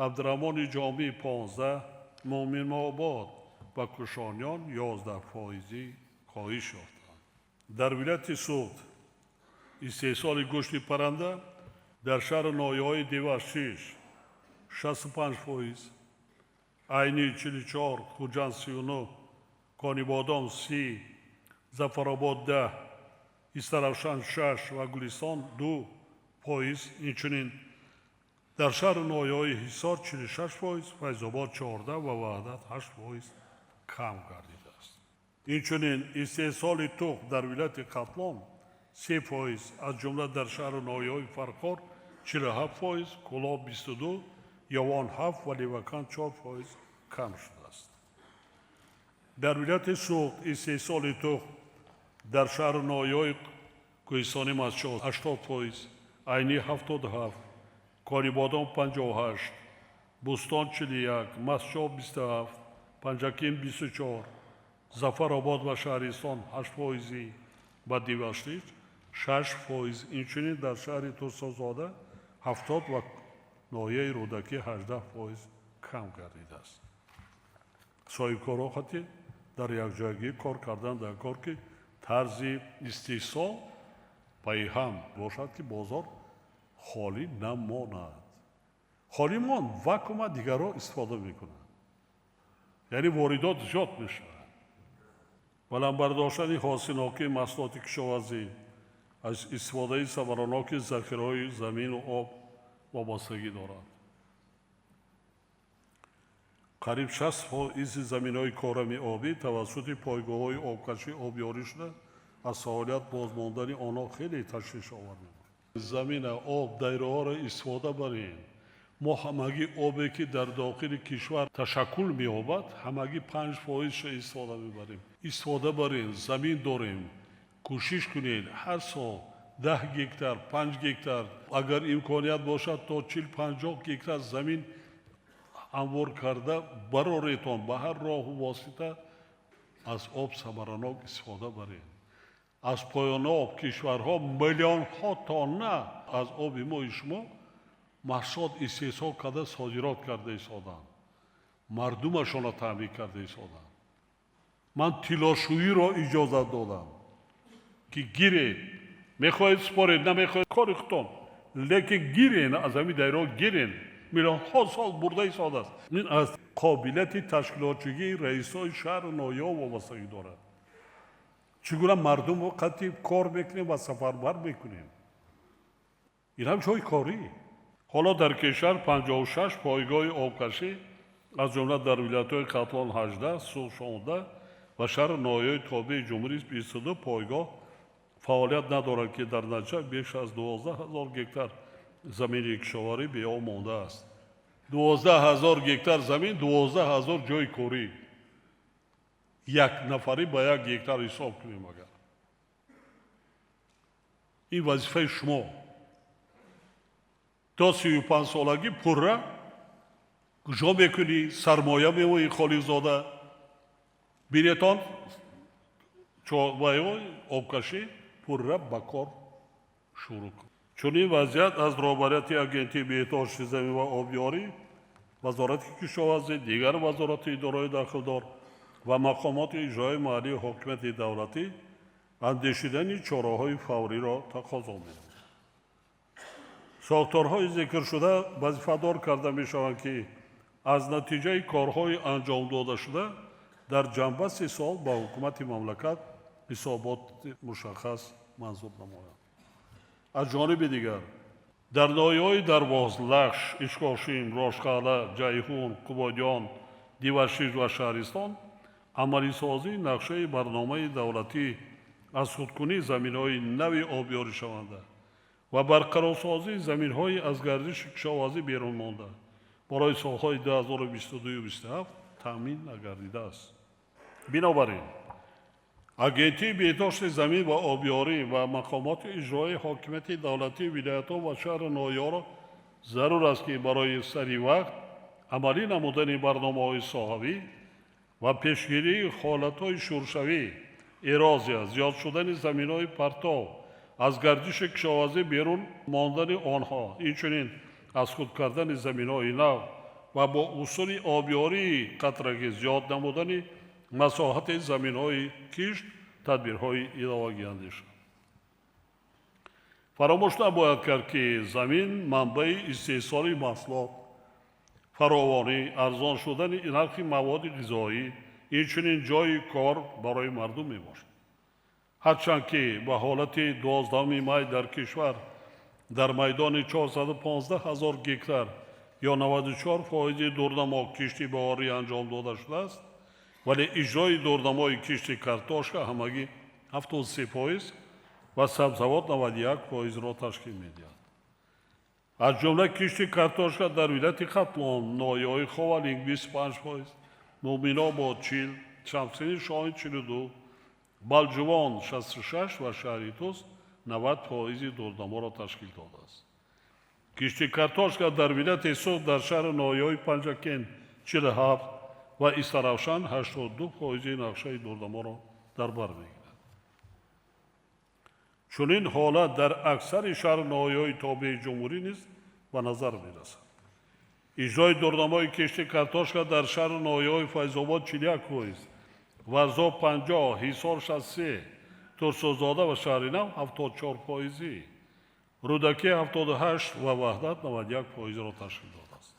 Абдураҳмони Ҷомӣ 15, Муъминобод ва Кушониён 11 фоизӣ коҳиш ёфтанд. Дар вилояти Суғд истеҳсоли гӯшти парранда дар шаҳру ноҳияҳои Деваштич 65%, Айнӣ 44, Хуҷанд 39, Конибодом 30. Зафаробод 10, Истаравшан 6 ва Гулистон 2%. Инчунин дар шаҳру ноҳияҳои Ҳисор 46%, Файзобод 14 ва Ваҳдат 8% кам гардидааст. Инчунин истеҳсоли тухм дар вилояти Хатлон 3%, аз ҷумла дар шаҳру ноҳияҳои Фархор 47%, Кӯлоб 22, Явон 7 ва Левакант 4% кам шудааст. Дар вилояти Суғд истеҳсоли тухм дар шаҳру ноҳияҳои Кӯҳистони Мастчоҳ 80%, Айнӣ 77, Конибодом 58, Бӯстон 41, Мастчоҳ 27, Панҷакент 24, Зафаробод ва Шаҳристон 8%-ӣ ва Деваштич 6%. Инчунин дар шаҳри Турсунзода 70 ва ноҳияи Рӯдакӣ 18% кам гардидааст. Соҳибкорҳо хати дар якҷоягӣ кор кардан дар кор, ки тарзи истеҳсол пайҳам бошад, ки бозор холӣ намонад. Холӣ монд, вакуума дигарҳо истифода мекунанд, яъне воридот зиёд мешавад. Баланд бардоштани ҳосилнокии маҳсулоти кишоварзӣ аз истифодаи самараноки захираҳои замину об вобастагӣ дорад. Қариб 60% заминҳои корами обӣ тавассути пойгоҳҳои обкашӣ обёрӣ шуда, аз фаъолият бозмондани онҳо хеле ташвишовар мебошад. Замина, об, дайраҳоро истифода барем. Мо ҳамагӣ обе, ки дар дохили кишвар ташаккул меёбад, ҳамагӣ 5%-ша истифода мебарем. Истифода барем, замин дорем. Кӯшиш кунед ҳар сол 10 гектар, 5 гектар, агар имконият бошад, то 40-50 гектар замин ҳамвор карда бароретон, ба ҳар роҳу восита аз об самаранок истифода баред. Аз поёноб кишварҳо миллионҳо тонна аз оби мои шумо маҳсулот истеҳсол карда, содирот карда истоданд, мардумашонро таъмин карда истоданд. Ман тиллошӯиро иҷозат додам, ки гиред, мехоҳед според, намехоҳед, кори худтон, лекин гирен, аз ҳамин дайро гирен. Миллионҳо сол бурда истодааст. Ин аз қобилияти ташкилотчигии раисои шаҳру ноҳияҳо вобастагӣ дорад. Чӣ гуна мардумро қатъи кор мекунем ва сафарбар мекунем? Ин ҳам ҷои корӣ. Ҳоло дар кишвар 56 пойгоҳи обкашӣ, аз ҷумла дар вилоятҳои Хатлон 18, Суғд 16 ва шаҳру ноҳияҳои тобеи ҷумҳурӣ 22 пойгоҳ фаъолият надорад, ки дар натиҷа беш аз 12 ҳазор гектар замини кишоварӣ беоб мондааст. 12 ҳазор гектар замин, 12 ҳазор ҷои корӣ. Як нафарӣ ба як гектар ҳисоб кунем агар. Ин вазифаи шумо. То 35 солагӣ пурра куҷо мекунӣ, сармоя меоӣ, Холиқзода. Бинетон, обкашӣ пурра ба кор шурӯъ кун. Чунин вазъият аз роҳбарияти Агентии беҳдошти замин ва обёрӣ, Вазорати кишоварзӣ, дигар вазорату идораҳои дахлдор ва мақомоти иҷроии маҳаллии ҳокимияти давлатӣ андешидани чораҳои фавриро тақозо менамояд. Сохторҳои зикршуда вазифадор карда мешаванд, ки аз натиҷаи корҳои анҷом додашуда дар ҷанбасти сол ба ҳукумати мамлакат ҳисоботи мушаххас манзур намоянд. Аз ҷониби дигар, дар ноҳияҳои Дарвоз, Лахш, Ишкошим, Рошқалъа, Ҷайҳун, Қубодиён, Диваштич ва Шаҳристон амалисозии нақшаи барномаи давлатӣ аз худкунии заминҳои нави обёришаванда ва барқарорсозии заминҳои аз гардиши кишоварзӣ берун монда барои солҳои 2022-27 таъмин нагардидааст. Бинобар ин Агентии беҳдошти замин ва обёрӣ ва мақомоти иҷроии ҳокимияти давлатии вилоятҳо ва шаҳру ноҳияҳоро зарур аст, ки барои сари вақт амалӣ намудани барномаҳои соҳавӣ ва пешгирии ҳолатҳои шуршавӣ, эрозия, зиёд шудани заминҳои партов, аз гардиши кишоварзӣ берун мондани онҳо, инчунин аз худ кардани заминҳои нав ва бо усули обёрии қатрагӣ зиёд намудани масоҳати заминҳои кишт тадбирҳои иловагӣ андешанд. Фаромӯш набояд кард, ки замин манбаи истеҳсоли маҳсулот, фаровонӣ, арзон шудани нархи маводи ғизоӣ, инчунин ҷойи кор барои мардум мебошад. Ҳарчанд ки ба ҳолати 12 май дар кишвар дар майдони 415 ҳазор гектар ё 94% дурнамо кишти баҳорӣ анҷом дода шудааст, вале иҷрои дурнамои кишти картошка ҳамагӣ 73% ва сабзавот 91%-ро ташкил медиҳад. Аз ҷумла кишти картошка дар вилояти Хатлон, ноҳияҳои Ховалинг 25%, Муъминобод 40, Шамсиддини Шоҳин 42, Балҷувон 66 ва шаҳри Тӯс 90% дурнаморо ташкил додааст. Кишти картошка дар вилояти Суғд дар шаҳру ноҳияҳои Панҷакент 47 ва Истаравшан 82% нақшаи дурнаморо дар бар мегирад. Чунин ҳолат дар аксари шаҳру ноҳияҳои тобеи ҷумҳурӣ низ ба назар мерасад. Иҷрои дурнамои кишти картошка дар шаҳру ноҳияҳои Файзобод 41%, Варзоб 50, Ҳисор 63, Турсунзода ва Шаҳринав 74%, Рӯдакӣ 78 ва Ваҳдат 91%-ро ташкил додааст.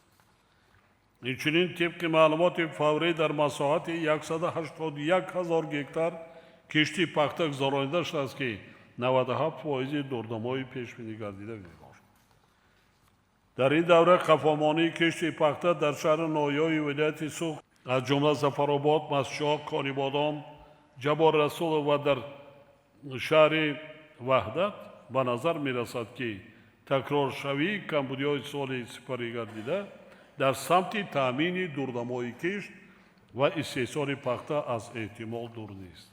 Инчунин, тибқи маълумоти фаврӣ, дар масоҳати 181 ҳазор гектар кишти пахта гузаронида шудааст, ки 97% дурнамои пешбинӣ гардида мебошад. Дар ин давра қафомонии кишти пахта дар шаҳру ноҳияҳои вилояти Суғд, аз ҷумла Зафаробод, Мастчоҳ, Конибодом, Ҷаббор Расулов ва дар шаҳри Ваҳдат ба назар мерасад, ки такроршавии камбудиҳои соли сипаригардида дар самти таъмини дурнамои кишт ва истеҳсоли пахта аз эҳтимол дур нест.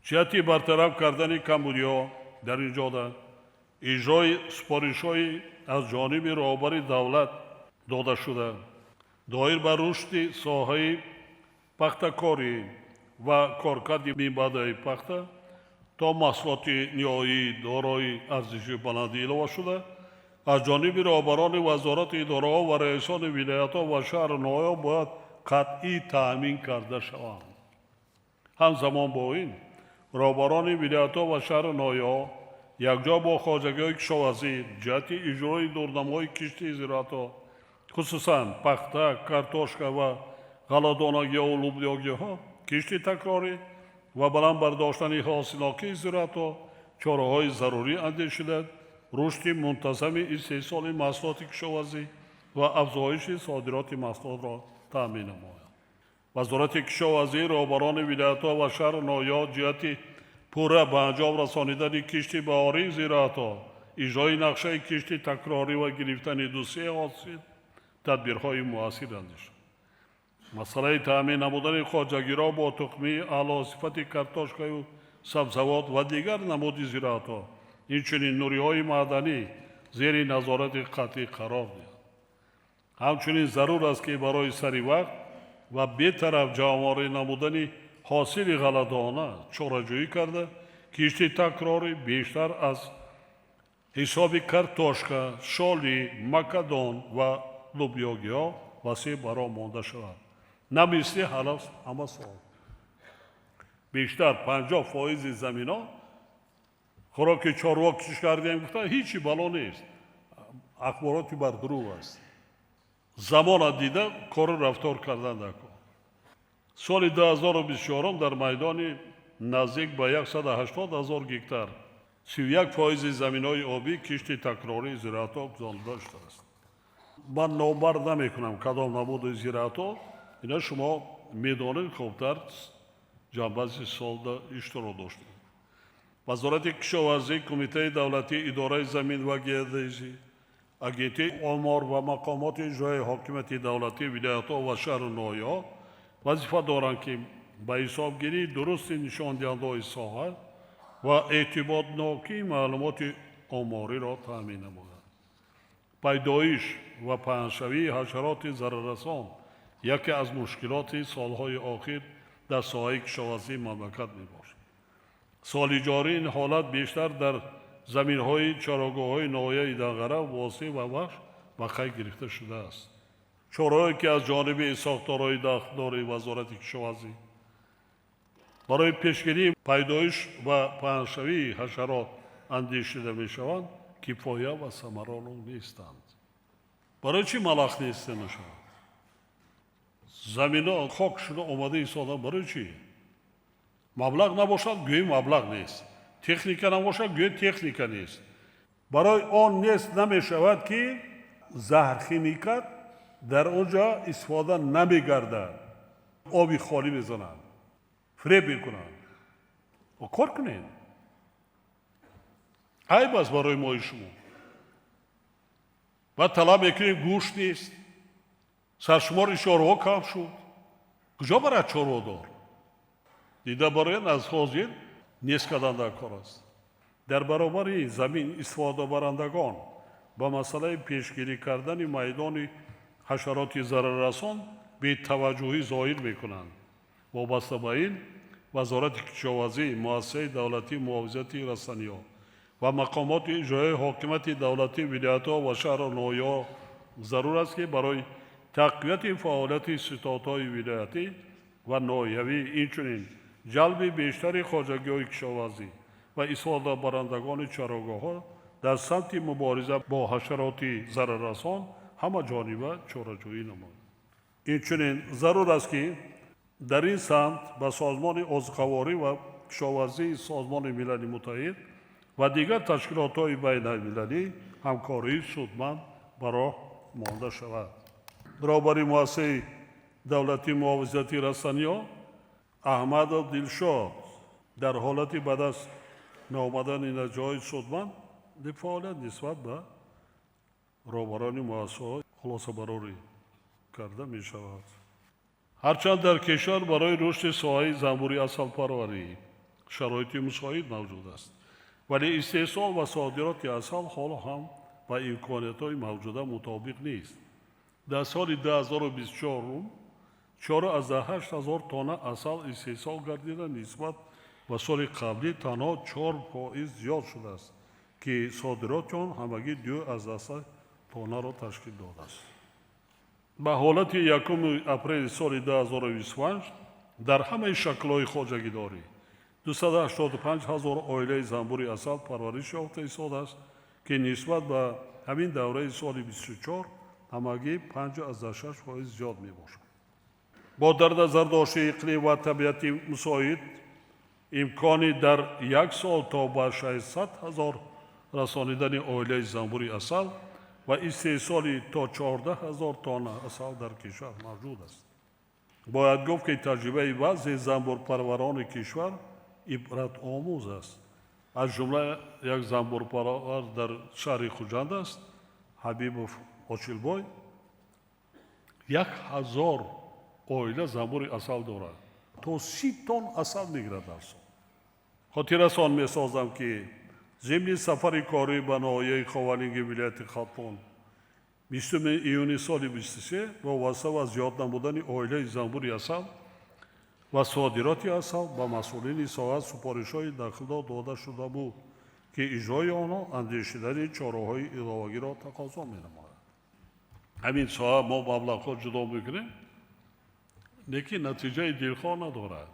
Ҷиҳати бартараф кардани камбудиҳо дар ин ҷода иҷрои супоришҳои аз ҷониби роҳбари давлат додашуда доир ба рушди соҳаи пахтакорӣ ва коркарди минбаъдаи пахта то маҳсулоти ниҳоии дорои арзиши баланди илова шуда, аз ҷониби роҳбарони вазорату идораҳо ва раисони вилоятҳо ва шаҳру ноҳияҳо бояд қатъӣ таъмин карда шаванд. Ҳамзамон бо ин, роҳбарони вилоятҳо ва шаҳру ноҳияҳо якҷо бо хоҷагиҳои кишоварзӣ ҷиҳати иҷрои дурнамои кишти зироатҳо, хусусан пахта, картошка ва ғалладонагиҳову лубиёгиҳо, кишти такрорӣ ва баланд бардоштани ҳосилнокии зироатҳо чораҳои зарурӣ андешида, рушди мунтазами истеҳсоли маҳсулоти кишоварзӣ ва афзоиши содироти маҳсулотро таъмин намоянд. Вазорати кишоварзӣ, роҳбарони вилоятҳо ва шаҳру ноҳияҳо ҷиҳати пурра ба анҷом расонидани кишти баҳории зироатҳо, иҷрои нақшаи кишти такрорӣ ва гирифтани дусея ҳосил тадбирҳои муассир андешанд. Масъалаи таъмин намудани хоҷагиро бо тухмии аълосифати картошкаю сабзавот ва дигар намуди зироатҳо, инчунин нуриҳои маъданӣ зери назорати қатъӣ қарор диҳанд. Ҳамчунин зарур аст, ки барои сари вақт ва бетараф ҷамъоварӣ намудани ҳосили ғалладона чораҷӯӣ карда, кишти такрорӣ бештар аз ҳисоби картошка, шолӣ, макадон ва лубиёгиҳо васеъ ба роҳ монда шавад, на мисли ҳама сол бештар 50% заминҳо хӯроки чорво кишт кардем гуфта, ҳичи бало нест, ахбороти бардурӯғ аст. Замона дида кору рафтор кардан дар кор. Соли 2024 дар майдони наздик ба 180 ҳазор гектар, 31% заминҳои обӣ кишти такрории зироатҳо гузаронида шудааст. Ман номбар намекунам кадом намуди зироатҳо, ина шумо медонед хубтар, ҷанбази солда иштирок доштед. Вазорати кишоварзӣ, Кумитаи давлатии идораи замин ва геодезӣ, Агентии омор ва мақомоти иҷроияи ҳокимияти давлатии вилоятҳо ва шаҳру ноҳияҳо вазифа доранд, ки ба ҳисобгирии дурусти нишондиҳандаҳои соҳа ва эътибоднокии маълумоти омориро таъмин намоянд. Пайдоиш ва паҳншавии ҳашароти зараррасон яке аз мушкилоти солҳои охир дар соҳаи кишоварзии мамлакат мебошад. Соли ҷорӣ ин ҳолат бештар дар заминҳои чарогоҳҳои ноҳияи Данғара, Восеъ ва Вахш ба қайд гирифта шудааст. Чораҳое, ки аз ҷониби сохторҳои дахлдори Вазорати кишоварзӣ барои пешгирии пайдоиш ва паҳншавии ҳашарот андешида мешаванд, кифоя ва самаранок нестанд. Барои чӣ малах неста мешавад? Замино хок шуда омада истода. Барои чӣ? Маблағ набошад, гӯӣ маблағ нест. Техника набошад, гӯё техника нест. Барои он нест намешавад, ки заҳрхимикат дар он ҷо истифода намегардад. Оби холӣ мезананд, фиреб мекунанд. Кор кунед, айб аст барои мои шумо. Баъд талаб мекунем, гӯшт нест, саршумори чорво кам шуд. Куҷо барад чорводор? Дида барояд, аз ҳозир нест кардан дар кор аст. Дар баробари замин истифодабарандагон ба масъалаи пешгирӣ кардани майдони ҳашароти зараррасон бетаваҷҷӯҳӣ зоҳир мекунанд. Вобаста ба ин, Вазорати кишоварзӣ, Муассисаи давлатии муҳофизати растаниҳо ва мақомоти иҷроияи ҳокимияти давлатии вилоятҳо ва шаҳру ноҳияҳо зарур аст, ки барои тақвияти фаъолияти ситодҳои вилоятӣ ва ноҳиявӣ, инчунин ҷалби бештари хоҷагиҳои кишоварзӣ ва истифодабарандагони чарогоҳҳо дар самти мубориза бо ҳашароти зараррасон ҳамаҷониба чораҷӯӣ намояд. Инчунин зарур аст, ки дар ин самт ба Созмони озуқаворӣ ва кишоварзии Созмони Милали Муттаҳид ва дигар ташкилотҳои байналмилалӣ ҳамкории судманд ба роҳ монда шавад. Роҳбари Муассисаи давлатии муҳофизати растаниҳо Аҳмадов Дилшод дар ҳолати ба даст наомадани натиҷаҳои судманд фаъолият нисбат ба роҳбарони муассисаҳо хулосабарорӣ карда мешавад. Ҳарчанд дар кишвар барои рушди соҳаи занбури асалпарварӣ шароити мусоид мавҷуд аст, вале истеҳсол ва содироти асал ҳоло ҳам ба имкониятҳои мавҷуда мутобиқ нест. Дар соли 2024 4,8 ҳазор тонна асал истеҳсол гардида, нисбат ба соли қаблӣ танҳо 4% зиёд шудааст, ки содироти он ҳамагӣ 2,3 тоннаро ташкил додааст. Ба ҳолати 1 апрели соли 2025 дар ҳамаи шаклҳои хоҷагидорӣ 285 ҳазор оилаи занбури асал парвариш ёфта истодааст, ки нисбат ба ҳамин давраи соли 24 ҳамагӣ 5,6% зиёд мебошад. Бо дар назардошти иқлим ва табиати мусоид, имкони дар як сол то ба 600 ҳазор расонидани оилаи занбури асал ва истеҳсоли то 14 ҳазор тонна асал дар кишвар мавҷуд аст. Бояд гуфт, ки таҷрибаи баъзе занбурпарварони кишвар ибратомӯз аст. Аз ҷумла як занбурпарвар дар шаҳри Хуҷанд аст, Ҳабибов Очилбой, 1000 оила занбури асал дорад, то 30 тонн асал мегирад дар сол. Хотиррасон месозам, ки зимни сафари корӣ ба ноҳияи Ховалинги вилояти Хатлон 20 июни соли 23 вобаста ба зиёд намудани оилаи занбури асал ва содироти асал ба масъулини соҳа супоришҳои дахлдор дода шуда буд, ки иҷрои онҳо андешидани чораҳои иловагиро тақозо менамояд. Ҳамин соҳа мо маблағҳо ҷудо мекунем, лекин натиҷаи дилхоҳ надорад.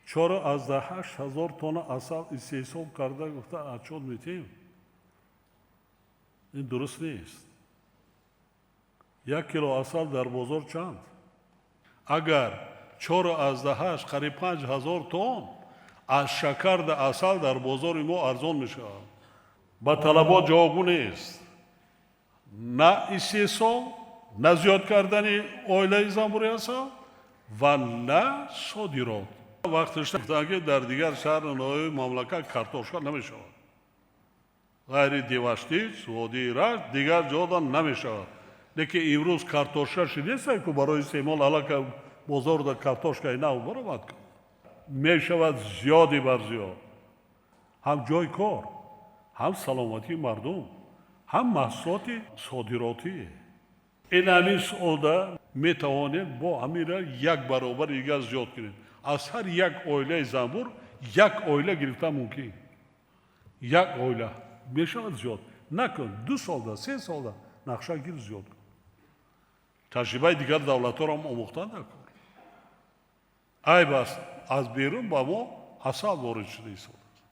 4,8 ҳазор тонна асал истеҳсол карда гуфта отчёт метиҳем, ин дуруст нест. 1 кило асал дар бозор чанд? Агар 4,8, қариб 5 ҳазор тонн, аз шакарда асал дар бозори мо арзон мешавад. Ба талабот ҷавобгӯ нест на истеҳсол, на зиёд кардани оилаи занбури асал ва на содирот. Вақташ гуфтанд, ки дар дигар шаҳру ноҳияи мамлакат картошка намешавад, ғайри Деваштич, водии Рашт, дигар ҷода намешавад. Лекин имрӯз картошка шидеста ку барои истеъмол аллакай бозорда картошкаи нав баромад, мешавад зиёди бар зиёд. Ҳам ҷои кор, ҳам саломатии мардум, ҳам маҳсулоти содиротӣ. Ин ҳамин сода метавонем бо ҳамира як баробари дигар зиёд кунем. Аз ҳар як оилаи занбур як оила гирифтан мумкин, як оила мешавад зиёд. Накун, 2 солда, 3 солда нақша гир, зиёд кун. Таҷрибаи дигар давлатҳоро ҳам омӯхтан дар кор. Айб аст, аз берун ба мо асал ворид шуда истодааст.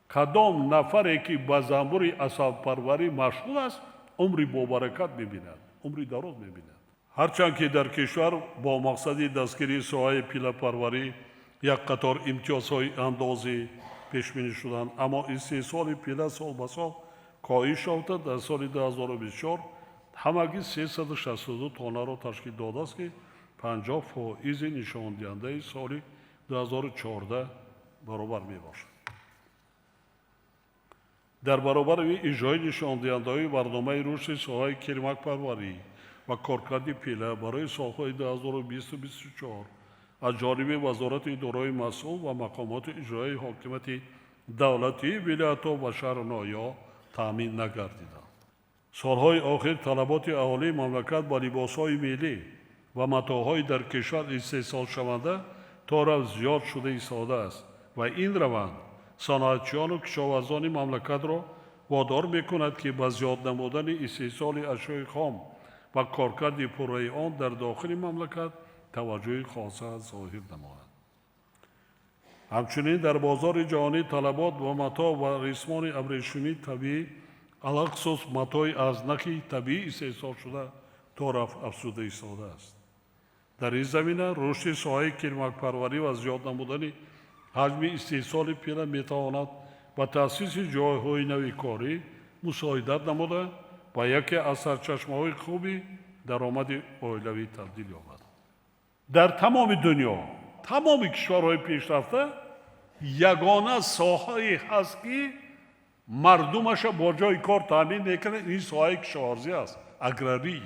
Кадом нафаре ки ба занбури асалпарварӣ машғул аст, умри бобаракат мебинад, умри дароз мебинад. Ҳарчанд ки дар кишвар бо мақсади дастгирии соҳаи пиллапарварӣ як қатор имтиёзҳои андозӣ пешбинӣ шуданд, аммо истеҳсоли пила сол ба сол коҳиш ёфта, дар соли 2024 ҳамагӣ 362 тоннаро ташкил додааст, ки 50 фоизи нишондиҳандаи соли 2014 баробар мебошад. Дар баробари иҷрои нишондиҳандаҳои барномаи рушди соҳаи кирмакпарварӣ ва коркарди пила барои солҳои 2020-24 аз ҷониби вазорати идораҳои масъул ва мақомоти иҷроияи ҳокимияти давлатии вилоятҳо ва шаҳру ноҳияҳо таъмин нагардиданд. Солҳои охир талаботи аҳолии мамлакат ба либосҳои миллӣ ва матоъҳои дар кишвар истеҳсолшаванда торафт зиёд шуда истодааст ва ин раванд саноатчиёну кишоварзони мамлакатро водор мекунад, ки ба зиёд намудани истеҳсоли ашёи хом ва коркарди пурраи он дар дохили мамлакат таваҷҷӯҳи хоса зоҳир намояд. Ҳамчунин дар бозори ҷаҳонӣ талабот ба матоъ ва рисмони абрешимии табиӣ, алахусус матои аз нахи табиӣ истеҳсолшуда, торафт афзуда истодааст. Дар ин замина рушди соҳаи кирмакпарварӣ ва зиёд намудани ҳаҷми истеҳсоли пила метавонад ба таъсиси ҷойҳои нави корӣ мусоидат намуда, ба яке аз сарчашмаҳои хуби даромади оилавӣ табдил ёбад. Дар тамоми дунё, тамоми кишварҳои пешрафта ягона соҳае ҳаст, ки мардумаша бо ҷои кор таъмин мекунад, ин соҳаи кишоварзӣ аст, аграрӣ.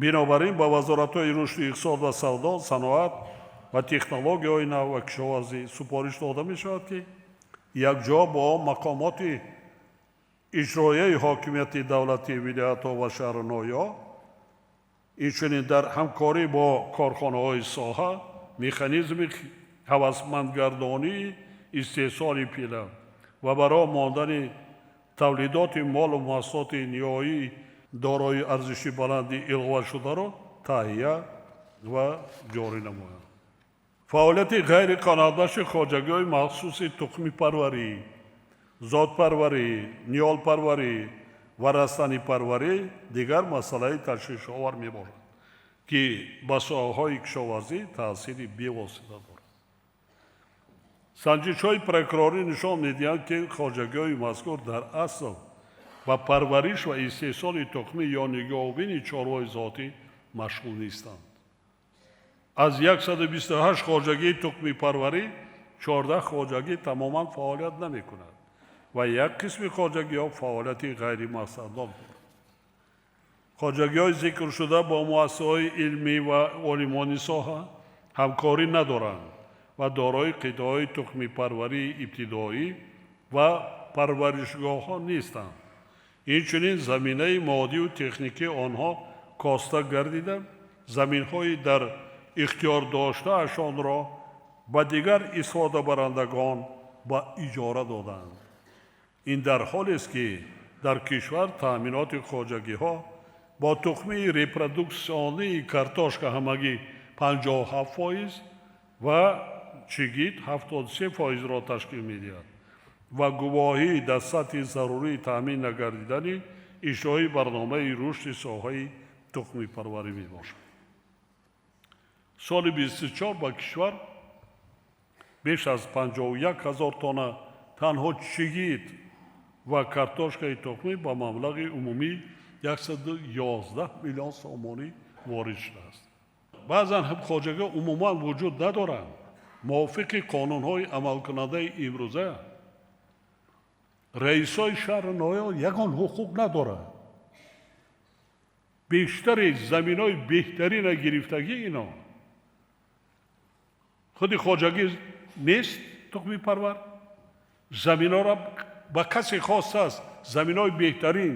Бинобар ин ба вазоратҳои рушди иқтисод ва савдо, саноат ва технологияҳои нав ва кишоварзӣ супориш дода мешавад, ки якҷо бо мақомоти иҷроияи ҳокимияти давлатии вилоятҳо ва шаҳру ноҳияҳо, инчунин дар ҳамкорӣ бо корхонаҳои соҳа, механизми ҳавасмандгардонии истеҳсоли пила ва ба роҳ мондани тавлидоти молу маҳсулоти ниҳоӣ дорои арзиши баланди иловашударо таҳия ва ҷорӣ намоянд. Фаъолияти ғайриқаноатбахши хоҷагиҳои махсуси тухмипарварӣ, зотпарварӣ, ниҳолпарварӣ ва растанипарварӣ дигар масъалаи ташвишовар мебошад, ки ба соҳаҳои кишоварзӣ таъсири бевосита дорад. Санҷишҳои прокурорӣ нишон медиҳанд, ки хоҷагиҳои мазкур дар асл ба парвариш ва истеҳсоли тухмӣ ё нигоҳубини чорвои зотӣ машғул нестанд. Аз 128 хоҷагии тухмипарварӣ 14 хоҷагӣ тамоман фаъолият намекунад ва як қисми хоҷагиҳо фаъолияти ғайримақсаднок дорад. Хоҷагиҳои зикршуда бо муассисаҳои илмӣ ва олимони соҳа ҳамкорӣ надоранд ва дорои қитъаҳои тухмипарварии ибтидоӣ ва парваришгоҳҳо нестанд. Инчунин заминаи моддию техникии онҳо коста гардида, заминҳои дар ихтиёр доштаашонро ба дигар истифодабарандагон ба иҷора доданд. Ин дар ҳолест, ки дар кишвар таъминоти хоҷагиҳо бо тухмии репродуксионии картошка ҳамагӣ 57% ва чигит 73 фоизро ташкил медиҳад ва гувоҳӣ дар сатҳи зарурӣ таъмин нагардидани иҷрои барномаи рушди соҳаи тухмипарварӣ мебошад. Соли 24 ба кишвар беш аз 51 ҳазор тонна танҳо чигит ва картошкаи тухмӣ ба маблағи умумии 111 миллион сомонӣ ворид шудааст. Баъзан хоҷагиҳо умуман вуҷуд надоранд. Мувофиқи қонунҳои амалкунандаи имрӯза раисои шаҳру ноҳия ягон ҳуқуқ надорад. Бештари заминҳои беҳтарина гирифтагӣ ино худи хоҷагӣ нест тухмипарвар, заминҳоро ба касе хостааст. Заминҳои беҳтарин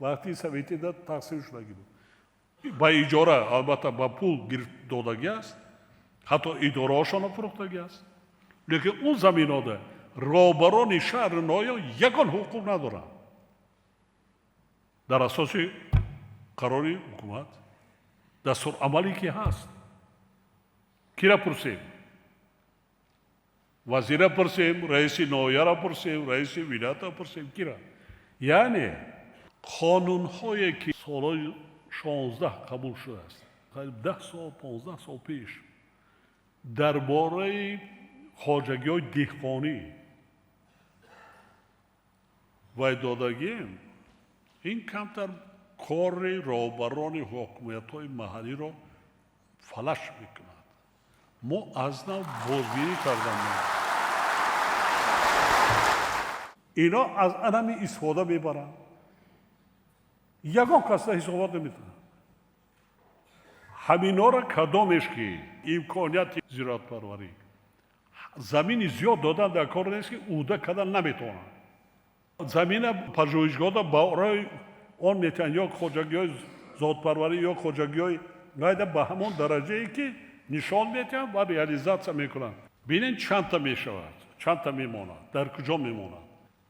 вақти советида тақсим шудагӣ буд ба иҷора, албатта ба пул додагӣ аст, ҳатто идораҳошонро фурӯхтагӣ аст, лекин он заминҳода роҳбарони шаҳру ноҳия ягон ҳуқуқ надоранд. Дар асоси қарори ҳукумат, дастурамале ки ҳаст, кира пурсем? Вазира пурсем, раиси ноҳияро пурсем, раиси вилоятро пурсем, кира? Яъне қонунҳое ки солҳои 16 қабул шудааст, 10 сол, 15 сол пеш, дар бораи Хоҷагиҳои деҳқонӣ вай додагием, ин камтар кори роҳбарони ҳокимиятҳои маҳаллиро фалаҷ мекунад. Мо аз нав бозбинӣ кардан. Ино аз анами истифода мебаранд. Ягон каса ҳисобот наметавонад. Ҳаминора кадомеш ки имконияти зироатпарварӣ, замини зиёд додан дар кор нест, ки ӯҳда кардан наметавонанд. Замина пажӯҳишгоҳда барои он метавонанд ё хоҷагиҳои зотпарварӣ, ё хоҷагиҳои гайда ба ҳамон дараҷае ки нишон медиҳанд ва реализатсия мекунанд. Бинед, чандта мешавад, чандта мемонад, дар куҷо мемонад.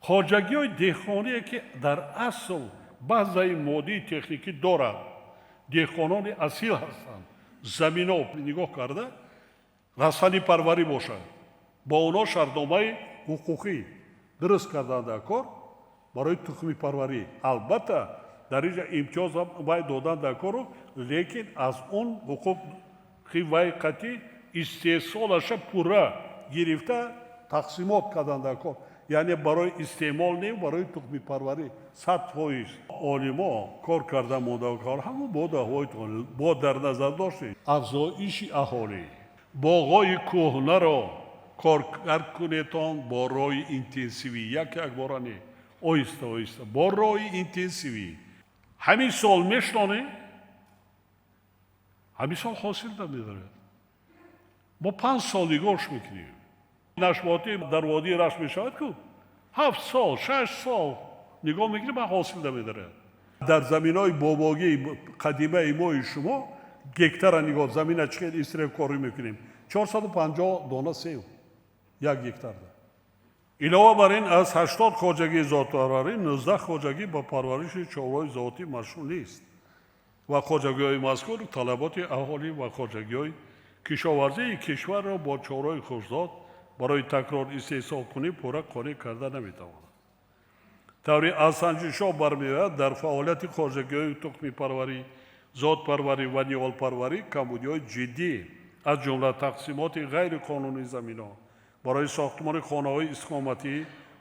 Хоҷагиҳои деҳқоние ки дар асл баъзаи моддии техникӣ дорад, деҳқонони асил ҳастанд, замино нигоҳ карда растанипарварӣ бошад, бо онҳо шартномаи ҳуқуқӣ дуруст кардан дар кор барои тухмипарварӣ. Албатта, дар инҷа имтиёз вай додан дар кору, лекин аз он ҳуқуқи вай қатъи истеҳсолаша пурра гирифта тақсимот кардан дар кор, яъне барои истеъмол не, барои тухмипарварӣ 100%. Олимо кор карда монда кор ҳамон бодаҳои бо дар назар дошти афзоиши аҳолӣ, боғҳои кӯҳнаро коркард кунетон бо роҳи интенсивӣ, як якбора не, оҳиста оҳиста бо роҳи интенсивӣ. Ҳамин сол мешнонем, ҳамин сол ҳосил намедорад. Мо 5 сол нигоҳш мекунем. Нашботӣ дар водии Рашт мешавад ку, 7 сол, 6 сол нигоҳ мекунем, ба ҳосил намедорад. Дар заминҳои бобогии қадимаи мои шумо гектара нигоҳ, замина чӣ хел истиребкорӣ мекунем, 450 дона сев як гектарда. Илова бар ин, аз 80 хоҷагии зотпарварӣ 19 хоҷагӣ ба парвариши чорвои зотӣ машғул нест ва хоҷагиҳои мазкур талаботи аҳолӣ ва хоҷагиҳои кишоварзии кишварро бо чорвои хушзот барои такрор истеҳсолкунӣ пурра қонеъ карда наметавонад. Тавре аз санҷишҳо бармеояд, дар фаъолияти хоҷагиҳои тухмипарварӣ, зотпарварӣ ва ниҳолпарварӣ камбудиҳои ҷиддӣ, аз ҷумла тақсимоти ғайриқонунии заминҳо барои сохтмони хонаҳои истиқоматӣ,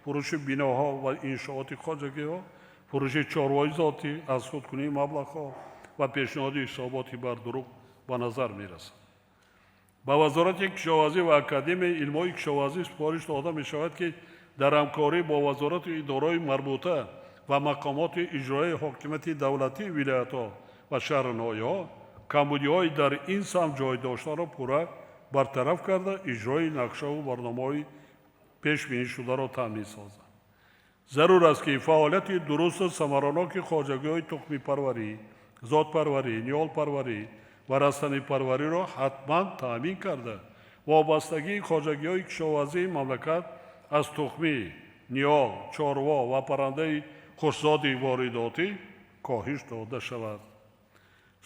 фурӯши биноҳо ва иншооти хоҷагиҳо, фурӯши чорвои зотӣ, аз худкунии маблағҳо ва пешниҳоди ҳисоботи бардурӯғ ба назар мерасад. Ба Вазорати кишоварзӣ ва Академияи илмҳои кишоварзӣ супориш дода мешавад, ки дар ҳамкорӣ бо вазорату идораҳои марбута ва мақомоти иҷроияи ҳокимияти давлатии вилоятҳо ва шаҳру ноҳияҳо камбудиҳои дар ин самт ҷой доштаро пурра бартараф карда, иҷрои нақшаву барномаҳои пешбинишударо таъмин созанд. Зарур аст, ки фаъолияти дурусту самараноки хоҷагиҳои тухмипарварӣ, зотпарварӣ, ниҳолпарварӣ ва растанипарвариро ҳатман таъмин карда, вобастагии хоҷагиҳои кишоварзии мамлакат аз тухмӣ, ниҳол, чорво ва паррандаи хушзоди воридотӣ коҳиш дода шавад.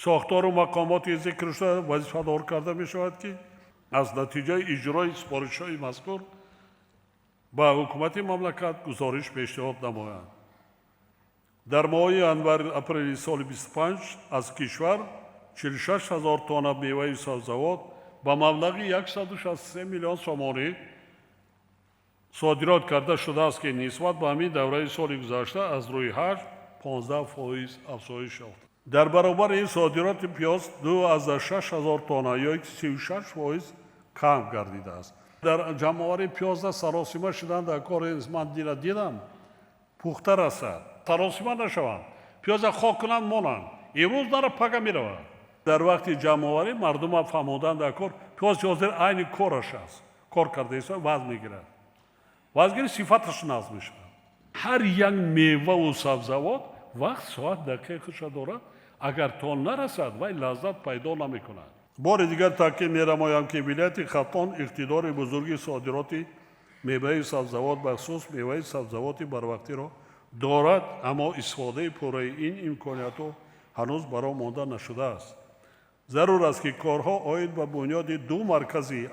Сохтору мақомоти зикршуда вазифадор карда мешавад, ки аз натиҷаи иҷрои супоришҳои мазкур ба ҳукумати мамлакат гузориш пешниҳод намоянд. Дар моҳи январ апрели соли 25 аз кишвар 46 ҳазор тонна меваи сабзавот ба маблағи 163 миллион сомонӣ содирот карда шудааст, ки нисбат ба ҳамин давраи соли гузашта аз рӯи ҳаҷм 15% афзоиш ёфт. Дар баробари ин, содироти пиёз 2,6 ҳазор тонна ё 36% кам гардидааст. Дар ҷамъоварии пиёзда саросима шудан дар кори ман дила дидам, пухта расад, саросима нашаванд, пиёза хок кунанд, монанд, имрӯз нара, пага меравад. Дар вақти ҷамъоварӣ мардума фаҳмодан дар кор, пиёз ҳозир айни кораш аст, кор карда истода, вазн мегирад, вазн сифаташ нағз мешавад. Ҳар як меваву сабзавот вақт, соат, дақиқаи худша дорад. Агар то нарасад, вай лаззат пайдо намекунад. Бори дигар таъкид менамоям, ки вилояти Хатлон иқтидори бузурги содироти меваи сабзавот, бахусус меваи сабзавоти барвақтиро дорад, аммо истифодаи пурраи ин имкониятҳо ҳанӯз ба роҳ монда нашудааст. Зарур аст, ки корҳо оид ба бунёди ду маркази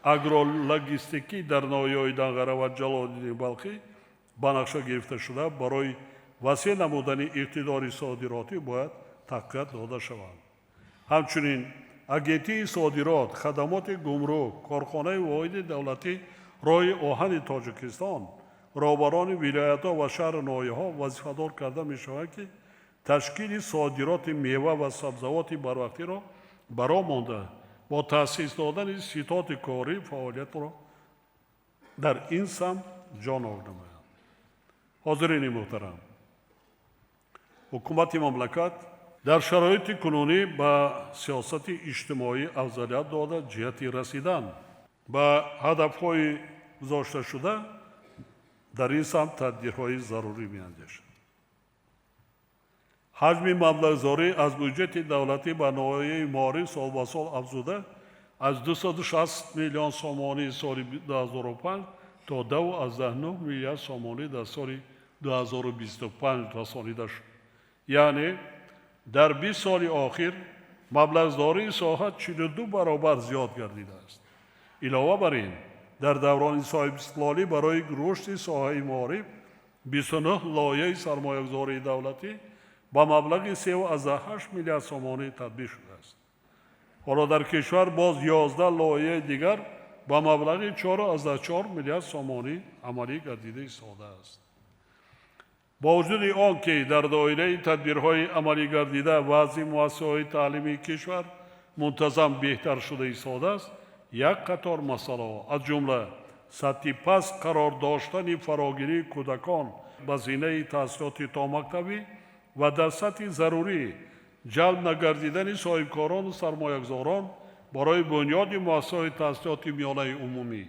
агрологистикӣ дар ноҳияҳои Данғара ва Ҷалолиддини Балхӣ ба нақша гирифташуда барои васеъ намудани иқтидори содиротӣ бояд тақвият дода шаванд. Ҳамчунин Агентии содирот, хадамоти гумрук, корхонаи воҳиди давлатӣ роҳи оҳани Тоҷикистон, роҳбарони вилоятҳо ва шаҳру ноҳияҳо вазифадор карда мешаванд, ки ташкили содироти мева ва сабзавоти барвақтиро ба роҳ монда, бо таъсис додани ситоди корӣ фаъолиятро дар ин самт ҷоннок намоянд. Ҳозирини муҳтарам, ҳукумати мамлакат дар шароити кунунӣ ба сиёсати иҷтимоӣ афзалият дода, ҷиҳати расидан ба ҳадафҳои гузошташуда дар ин самт тадбирҳои зарурӣ меандешад. Ҳаҷми маблағгузорӣ аз буҷети давлатӣ ба ноҳияи маориф сол ба сол афзуда, аз 260 миллион сомонии соли 2005 то 2,9 миллиард сомонӣ дар соли 2025 расонида шуд. Яъне дар 20 соли охир маблағгузории соҳа 42 баробар зиёд гардидааст. Илова бар ин, дар даврони соҳибистиқлолӣ барои рушди соҳаи маориф 29 лоиҳаи сармоягузории давлатӣ ба маблағи 3,8 миллиард сомонӣ татбиқ шудааст. Ҳоло дар кишвар боз 11 лоиҳаи дигар ба маблағи 4,4 миллиард сомонӣ амалӣ гардида истодааст. Бо вуҷуди он ки дар доираи тадбирҳои амалӣ гардида вазъи муассисаҳои таълимии кишвар мунтазам беҳтар шуда истодааст, як қатор масъалаҳо, аз ҷумла сатҳи паст қарор доштани фарогирии кӯдакон ба зинаи таҳсилоти томактабӣ ва дар сатҳи зарурӣ ҷалб нагардидани соҳибкорону сармоягузорон барои бунёди муассисаҳои таҳсилоти миёнаи умумӣ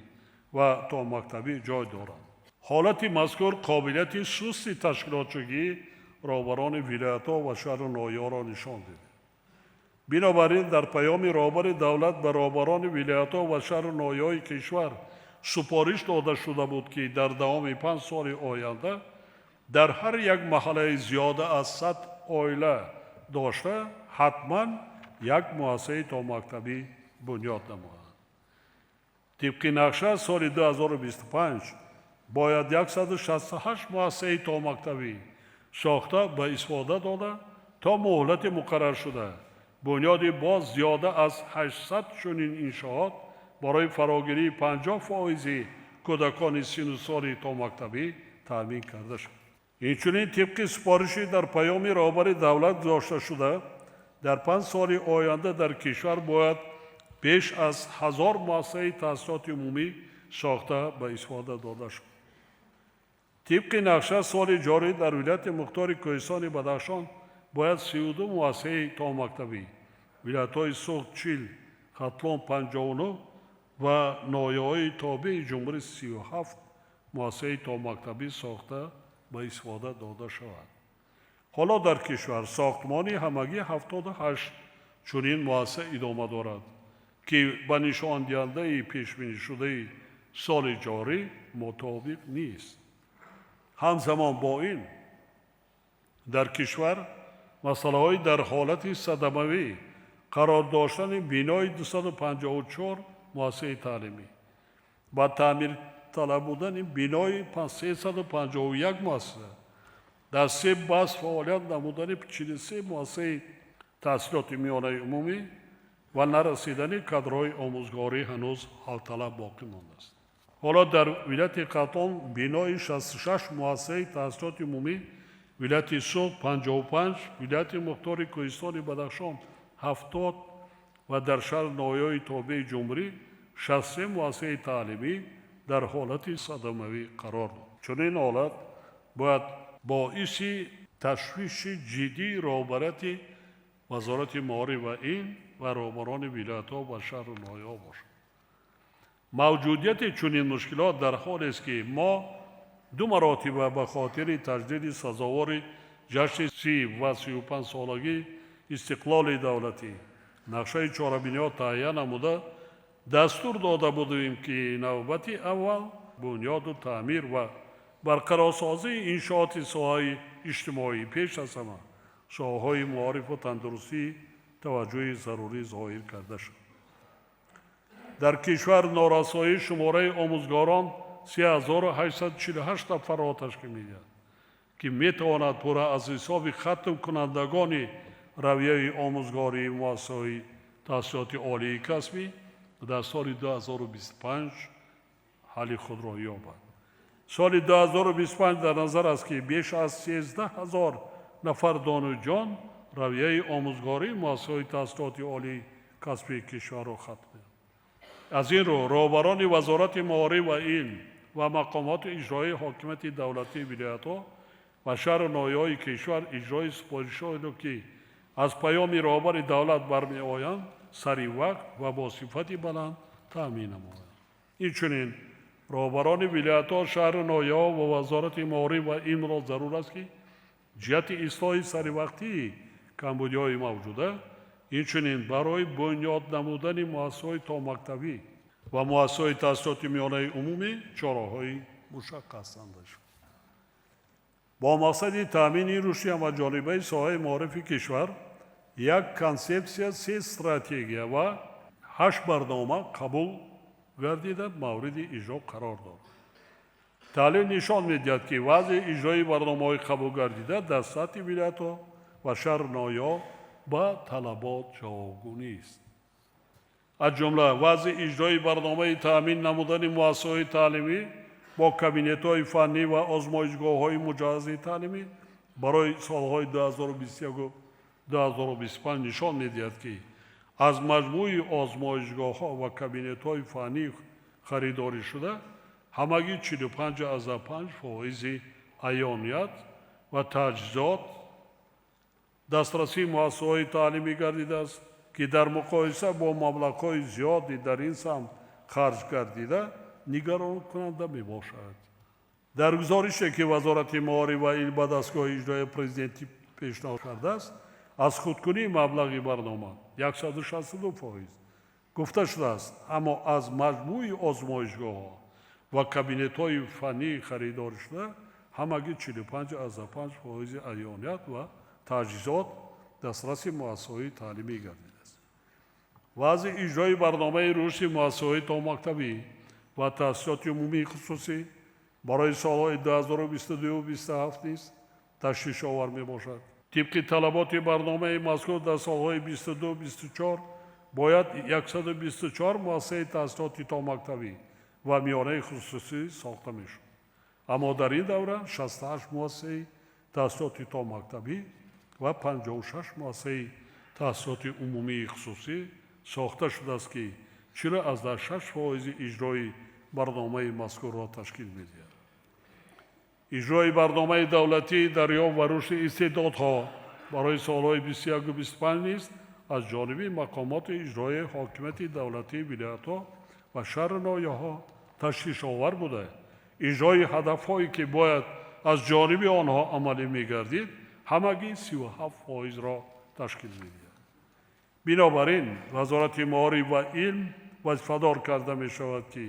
ва томактабӣ ҷой доранд. Ҳолати мазкур қобилияти сусти ташкилотчигии роҳбарони вилоятҳо ва шаҳру ноҳияҳоро нишон дид. Бинобар ин, дар паёми роҳбари давлат ба роҳбарони вилоятҳо ва шаҳру ноҳияҳои кишвар супориш дода шуда буд, ки дар давоми 5 соли оянда дар ҳар як маҳаллаи зиёда аз 100 оила дошта ҳатман як муассисаи томактабӣ бунёд намоянд. Тибқи нақша, соли 2025 бояд 168 муассисаи томактабӣ сохта ба истифода дода, то муҳлати муқарраршуда бунёди боз зиёда аз 800 чунин иншоот барои фарогирии 50 фоизи кӯдакони синну соли томактабӣ таъмин карда шуд. Инчунин, тибқи супориши дар паёми роҳбари давлат гузошташуда, дар 5 соли оянда дар кишвар бояд беш аз 1000 муассисаи таҳсилоти умумӣ сохта ба истифода дода шуд. Тибқи нақша, соли ҷорӣ дар вилояти мухтори Кӯҳистони Бадахшон бояд 32 муассисаи томактабӣ, вилоятҳои Суғд 40, Хатлон 59 ва ноҳияҳои тобеи ҷумҳурӣ 37 муассисаи томактабӣ сохта ба истифода дода шавад. Ҳоло дар кишвар сохтмони ҳамагӣ 78 чунин муассиса идома дорад, ки ба нишондиҳандаи пешбинишудаи соли ҷорӣ мутобиқ нест. Ҳамзамон бо ин, дар кишвар масъалаҳои дар ҳолати садамавӣ қарор доштани бинои 254 муассисаи таълимӣ ба таъмирталаб будани бинои 351 муассиса, дар се баст фаъолият намудани 43 муассисаи таҳсилоти миёнаи умумӣ ва нарасидани кадрҳои омӯзгорӣ ҳанӯз ҳалталаб боқӣ мондааст. Ҳоло дар вилояти Хатлон бинои 66 муассисаи таҳсилоти умумӣ, вилояти Суғд 55, вилояти мухтори Кӯҳистони Бадахшон 70 ва дар шаҳр ноҳияҳои тобеи ҷумҳурӣ 63 муассисаи таълимӣ дар ҳолати садамавӣ қарор дод. Чунин ҳолат бояд боиси ташвиши ҷиддии роҳбарияти Вазорати маориф ва илм ва роҳбарони вилоятҳо ва шаҳру ноҳияҳо бошад. Мавҷудияти чунин мушкилот дар ҳолест, ки мо ду маротиба ба хотири таҷлили сазовори ҷашни 30 ва 35-солагии истиқлоли давлатӣ нақшаи чорабиниҳо таҳия намуда, дастур дода будем, ки навбати аввал бунёду таъмир ва барқарорсозии иншооти соҳаи иҷтимоӣ, пеш аз ҳама соҳаҳои маорифу тандурустӣ, таваҷҷӯҳи зарурӣ зоҳир карда шуд. Дар кишвар норасоии шумораи омӯзгорон 3848 нафарро ташкил медиҳад, ки метавонад пурра аз ҳисоби хатмкунандагони равияи омӯзгории муассисаҳои Таҳсилоти олии касбӣ дар соли 2025 ҳалли худро ёбад. Соли 2025 дар назар аст, ки беш аз 13 ҳазор нафар донишҷӯён равияи омӯзгории муассисаҳои таҳсилоти олии касбии кишварро хатм кунанд. Аз ин рӯ, роҳбарони Вазорати маориф ва илм ва мақомоти иҷроии ҳокимияти давлатии вилоятҳо ва шаҳру ноҳияҳои кишвар иҷрои супоришҳоеро, ки аз паёми роҳбари давлат бармеоянд, сари вақт ва бо сифати баланд таъмин намоянд. Инчунин роҳбарони вилоятҳо, шаҳру ноҳияҳо ва Вазорати маориф ва илмро зарур аст, ки ҷиҳати ислоҳи саривақтии камбудиҳои мавҷуда, инчунин барои бунёд намудани муассисаҳои томактабӣ ва муассисаҳои таҳсилоти миёнаи умумӣ чораҳои мушаххас андешанд. Бо мақсади таъмини рушди ҳамаҷонибаи соҳаи маорифи кишвар як консепсия, се стратегия ва ҳашт барнома қабул гардида, мавриди иҷро қарор дорад. Таҳлил нишон медиҳад, ки вазъи иҷрои барномаҳои қабулгардида дар сатҳи вилоятҳо ва шаҳру ноҳияҳо ба талабот ҷавобгӯ нест. Аз ҷумла вазъи иҷрои барномаи таъмин намудани муассисаҳои таълимӣ бо кабинетҳои фаннӣ ва озмоишгоҳҳои муҷаҳҳази таълимӣ барои солҳои 2021-2025 нишон медиҳад, ки аз маҷмӯи озмоишгоҳҳо ва кабинетҳои фаннӣ харидорӣ шуда ҳамагӣ 45,5 фоизи аёният ва таҷҳизот дастрасии муассисаҳои таълимӣ гардидааст, ки дар муқоиса бо маблағҳои зиёди дар ин самт харҷ гардида нигаронкунанда мебошад. Дар гузорише, ки Вазорати маориф ва илм ба дастгоҳи иҷроияи президентӣ пешниҳод кардааст, аз худкунии маблағи барнома 162% гуфта шудааст, аммо аз маҷмӯи озмоишгоҳҳо ва кабинетҳои фаннии харидорӣ шуда ҳамагӣ 45,5 фоизи аёният ва таҷҳизот дастраси муассисаҳои таълимӣ гардидааст. Вазъи иҷрои барномаи рушди муассисаҳои томактабӣ ва таҳсилоти умумии хусусӣ барои солҳои 2022-27 низ ташвишовар мебошад. Тибқи талаботи барномаи мазкур, дар солҳои 22-24 бояд 124 муассисаи таҳсилоти томактабӣ ва миёнаи хусусӣ сохта мешуд, аммо дар ин давра 68 муассисаи таҳсилоти томактабӣ ва 56 муассисаи таҳсилоти умумии хусусӣ сохта шудааст, ки 40,6% иҷрои барномаи мазкурро ташкил медиҳад. Иҷрои барномаи давлатии дарёфт ва рушди истеъдодҳо барои солҳои 21-25 низ аз ҷониби мақомоти иҷроияи ҳокимияти давлатии вилоятҳо ва шаҳру ноҳияҳо ташвишовар буда, иҷрои ҳадафҳое, ки бояд аз ҷониби онҳо амалӣ мегардид, ҳамагӣ 37%-ро ташкил медиҳад. Бинобар ин, Вазорати маориф ва илм вазифадор карда мешавад, ки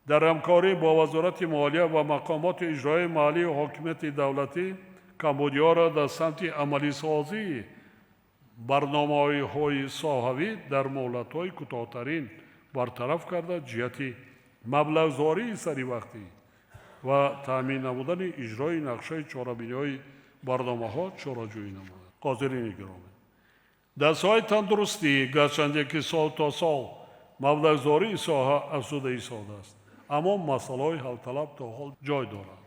дар ҳамкорӣ бо Вазорати молия ва мақомоти иҷроияи маҳаллии ҳокимияти давлатӣ камбудиҳоро дар самти амалисозии барномаҳои соҳавӣ дар муҳлатҳои кӯтоҳтарин бартараф карда, ҷиҳати маблағгузории саривақтӣ ва таъмин намудани иҷрои нақшаи чорабиниҳои барномаҳо чораҷӯӣ намояд. Ҳозирини гиромӣ, дар соҳаи тандурустӣ, гарчанде ки сол то сол маблағгузории соҳа афзуда истодааст, аммо масъалаҳои ҳалталаб то ҳол ҷой доранд.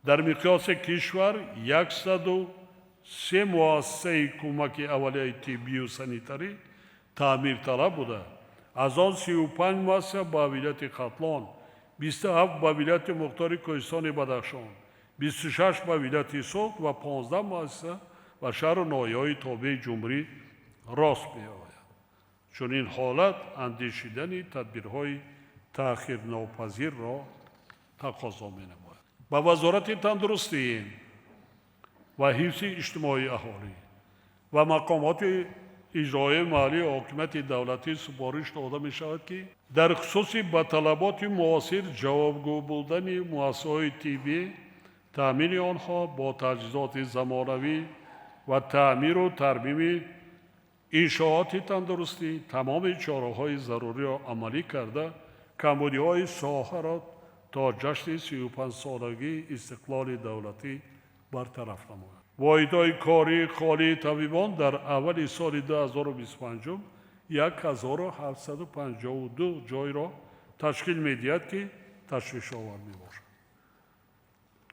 Дар миқёси кишвар 103 муассисаи кӯмаки аввалияи тиббию санитарӣ таъмирталаб буда, аз он 35 муассиса ба вилояти Хатлон, 27 ба вилояти мухтори Кӯҳистони Бадахшон, 26 ба вилояти Суғд ва 15 муассиса ба шаҳру ноҳияҳои тобеи ҷумҳурӣ рост меояд. Чунин ҳолат андешидани тадбирҳои таъхирнопазирро тақозо менамояд. Ба Вазорати тандурустӣ ва ҳифзи иҷтимоии аҳолӣ ва мақомоти иҷроияи маҳаллии ҳокимияти давлатӣ супориш дода мешавад, ки дар хусуси ба талаботи муосир ҷавобгӯ будани муассисаҳои тиббӣ, таъмини онҳо бо таҷҳизоти замонавӣ ва таъмиру тармими иншооти тандурустӣ тамоми чораҳои заруриро амалӣ карда, камбудиҳои соҳаро то ҷашни 35-солагии истиқлоли давлатӣ бартараф намояд. Воҳидҳои кории холии табибон дар аввали соли 2025 1752 ҷойро ташкил медиҳад, ки ташвишовар мебошад.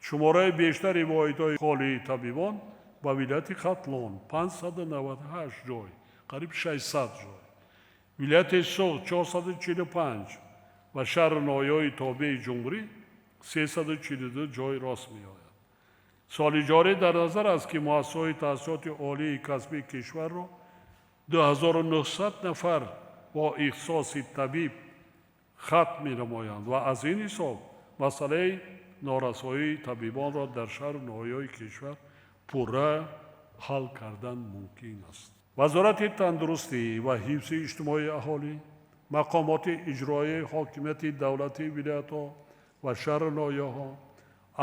Шумораи бештари воҳидҳои холии табибон ба вилояти Хатлон 598 ҷой, қариб 600 ҷой, вилояти Суғд 445 ва шаҳру ноҳияҳои тобеи ҷумҳурӣ 342 ҷой рост меояд. Соли ҷорӣ дар назар аст, ки муассисаҳои таҳсилоти олии касбии кишварро 2900 нафар бо ихтисоси табиб хатм менамоянд ва аз ин ҳисоб масъалаи норасоии табибонро дар шаҳру ноҳияҳои кишвар пурра ҳал кардан мумкин аст. Вазорати тандурустӣ ва ҳифзи иҷтимоии аҳолӣ, мақомоти иҷроияи ҳокимияти давлатии вилоятҳо ва шаҳру ноҳияҳо,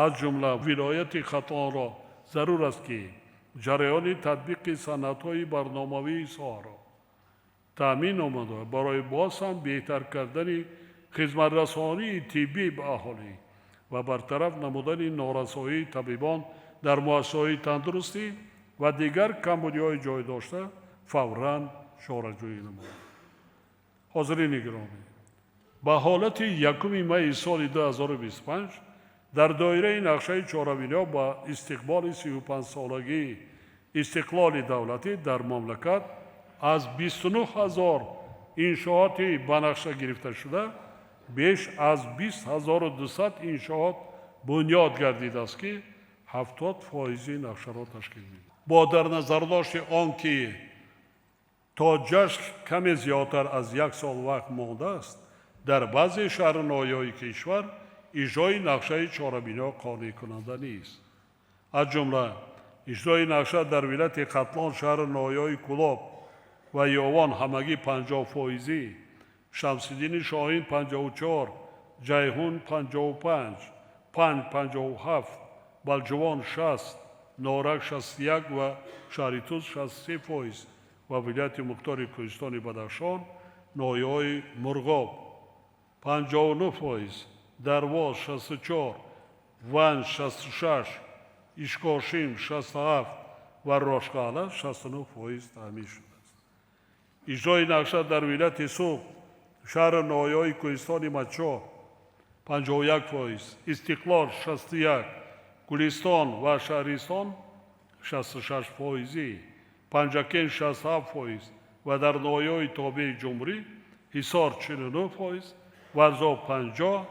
аз ҷумла вилояти Хатлонро зарур аст, ки ҷараёни татбиқи санадҳои барномавии соҳаро таъмин намуда, барои боз ҳам беҳтар кардани хизматрасонии тиббӣ ба аҳолӣ ва бартараф намудани норасоии табибон дар муассисаҳои тандурустӣ ва дигар камбудиҳои ҷой дошта фавран чораҷӯӣ намояд. Ҳозирини гиромӣ, ба ҳолати 1 майи соли 2025 дар доираи нақшаи чорабиниҳо ба истиқболи 35-солагии истиқлоли давлатӣ дар мамлакат аз 29 ҳазор иншооти ба нақша гирифташуда беш аз 20 200 иншоот бунёд гардидааст, ки 70 фоизи нақшаро ташкил медиҳад. Бо дар назардошти он ки то ҷашн каме зиёдтар аз як сол вақт мондааст, дар баъзе шаҳру ноҳияҳои кишвар иҷрои нақшаи чорабиниҳо қонеъкунанда нест. Аз ҷумла иҷрои нақша дар вилояти Хатлон, шаҳру ноҳияҳои Кӯлоб ва Ёвон ҳамагӣ 50 фоизӣ, Шамсиддини Шоҳин 54, Ҷайҳун 55, Панҷ 57, Балҷувон 60, Норак 61 ва шаҳри Тӯс 63 фоиз ва вилояти мухтори Кӯҳистони Бадахшон, ноҳияҳои Мурғоб 59 фоиз, Дарвоз 64, Ванҷ 66, Ишкошим 67 ва Рошқалъа 69 фоиз таъмин шудааст. Иҷрои нақша дар вилояти Суғд, шаҳру ноҳияҳои Кӯҳистони Мачоҳ 51 фоиз, Истиқлол 61, Гулистон ва Шаҳристон 66 фоизӣ, Панҷакент 67 фоиз ва дар ноҳияҳои тобеи ҷумҳурӣ Ҳисор 49 фоиз, Варзоб 50,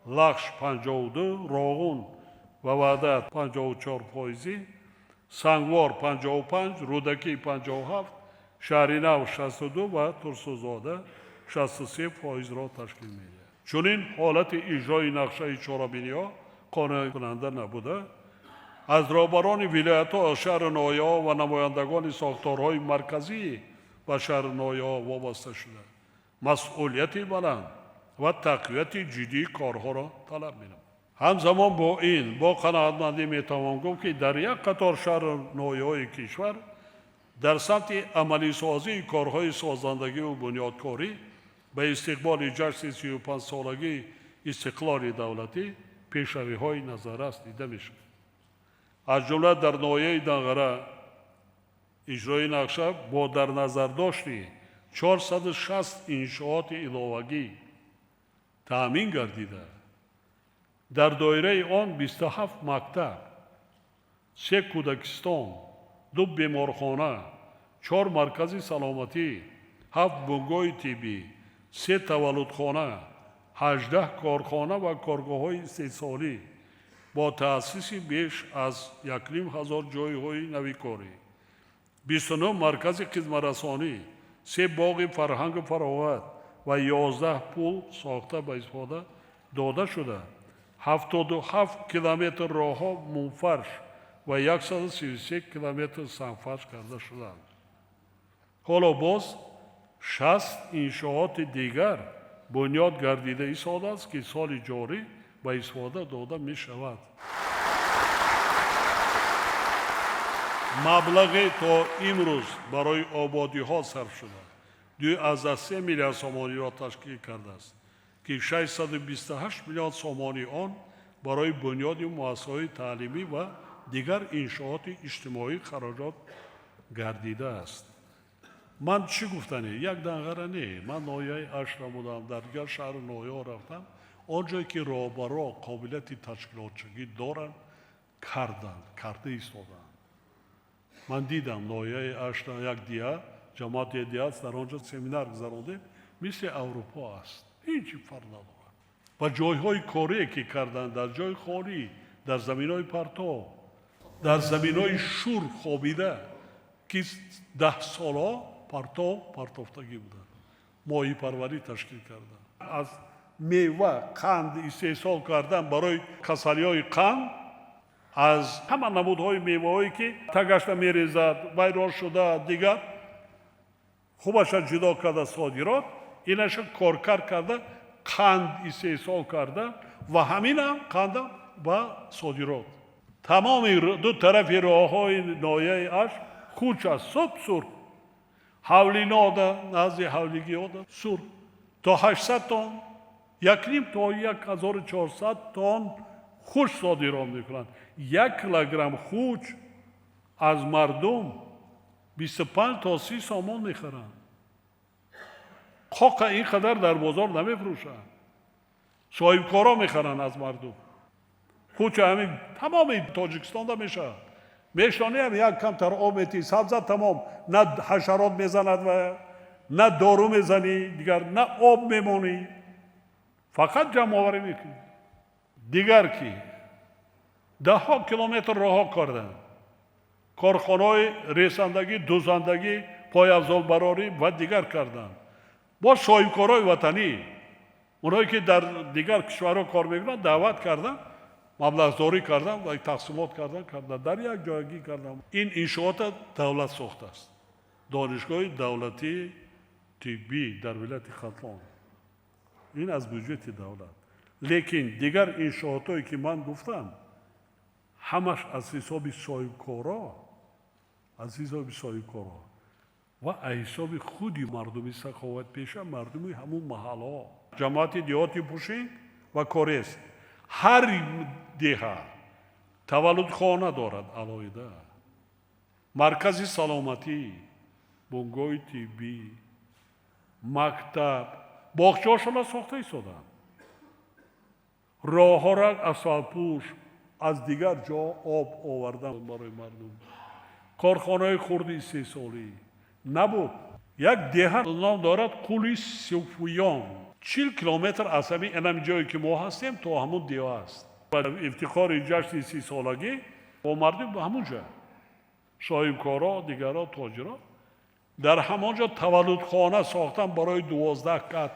Лахш 52, Роғун ва Ваҳдат 54 фоизӣ, Сангвор 55, Рӯдакӣ 57, Шаҳринав 62 ва Турсунзода 63 фоизро ташкил медиҳад. Чунин ҳолати иҷрои нақшаи чорабиниҳо қонеъкунанда набуда, аз роҳбарони вилоятҳо, шаҳру ноҳияҳо ва намояндагони сохторҳои марказӣ ба шаҳру ноҳияҳо вобаста шуда, масъулияти баланд ва тақвияти ҷиддии корҳоро талаб менамояд. Ҳамзамон бо ин бо қаноатмандӣ метавон гуфт, ки дар як қатор шаҳру ноҳияҳои кишвар дар самти амалисозии корҳои созандагиву бунёдкорӣ ба истиқболи ҷашни 35-солагии истиқлоли давлатӣ пешравиҳои назаррас дида мешавад. Аз ҷумла дар ноҳияи Данғара иҷрои нақша бо дар назардошти 460 иншооти иловагӣ таъмин гардида, дар доираи он 27 мактаб, се кӯдакистон, ду беморхона, чор маркази саломатӣ, ҳафт бунгоҳи тиббӣ, се таваллудхона, 18 корхона ва коргоҳҳои истеҳсолӣ бо таъсиси беш аз 1500 ҷойҳои нави корӣ, 29 маркази хизматрасонӣ, се боғи фарҳангу фароғат ва 11 пул сохта ба истифода дода шуда, 77 километр роҳҳо мумфарш ва 133 километр сангфарш карда шуданд. Ҳоло боз 60 иншооти дигар бунёд гардида истодааст, ки соли ҷорӣ ба истифода дода мешавад. Маблағе то имрӯз барои ободиҳо сарф шуда 2,3 миллиард сомониро ташкил кардааст, ки 628 миллион сомонии он барои бунёди муассисаҳои таълимӣ ва Дигар иншооти иҷтимоӣ хароҷот гардидааст. Ман чӣ гуфтанӣ? Як Данғара не, ман ноҳияи Ашт будам, дар дигар шаҳру ноҳияҳо рафтам. Он ҷое ки роҳбаро қобилияти ташкилотчигӣ доранд, карданд, карда истоданд. Ман дидам ноҳияи Ашт як дия, ҷамоати дия аст, дар он ҷо семинар гузарондем, мисли Аврупо аст, ҳеҷ фарқ надорад. Ва ҷойҳои корие ки карданд дар ҷои холӣ, дар заминҳои партов, дар заминҳои шур хобида, ки 10 солҳо партов партофтагӣ буданд, моҳипарварӣ ташкил карданд. Аз мева қанд истеҳсол кардан барои касалиҳои қанд, аз ҳама намудҳои меваҳое ки тагашта мерезад, вайрон шуда, дигар хубаша ҷудо карда содирот, инаша коркард карда қанд истеҳсол карда ва ҳаминам қандам ба содирот. Тамоми ду тарафи роҳҳои ноҳияи Ашт кӯч аст, суб сурх. Ҳавлинода, назди ҳавлигиёда сурх. То 800 тонн, 1,5 то 1400 тонн хуш содирот мекунанд. 1 килограмм хуч аз мардум 25 то 30 сомон мехаранд. Қоқа ин қадар дар бозор намефурӯшанд. Соҳибкоро мехаранд аз мардум. Хуча ҳамин тамоми Тоҷикистонда мешавад. Мешонем як камтар об метӣ, сабза тамом, на ҳашарот мезанад ва на дору мезанӣ, дигар на об мемонӣ. Фақат ҷамъоварӣ мекунӣ. Дигар ки даҳҳо километр роҳҳо карданд. Корхонаҳои ресандагӣ, дузандагӣ, пойафзолбарорӣ ва дигар карданд. Бо соҳибкорои ватанӣ, онҳое ки дар дигар кишварҳо кор мекунанд, даъват карданд, маблағдорӣ карданд ва тақсимот карданд, дар як ҷойгӣ карданд. Ин иншоота давлат сохтааст. Донишгоҳи давлатии тиббӣ дар вилояти Хатлон. Ин аз бюҷети давлат. Лекин дигар иншоотое ки ман гуфтам, ҳамаш аз ҳисоби соҳибкоро, аз ҳисоби соҳибкоро ва аз ҳисоби худи мардуми саховатпеша, мардуми ҳамун маҳалҳо. Ҷамоати деҳоти Пушинг ва Корез. Ҳар деҳа таваллудхона дорад алоҳида, маркази саломатӣ, бунгоҳи тиббӣ, мактаб, боғчаҳошонро сохта истоданд. Роҳҳоро асфалтпӯш, аз дигар ҷо об овардан барои мардум. Корхонаҳои хурди истеҳсолӣ набуд. Як деҳа ном дорад Қули Суфиён. 40 километр аз ҳамин инам ҷое ки мо ҳастем то ҳамун деҳа аст. Ба ифтихори ҷашни 30-солагӣ бо мардум ба ҳамун ҷо, соҳибкоро, дигаро, тоҷиро дар ҳамон ҷо таваллудхона сохтан барои 12 кат.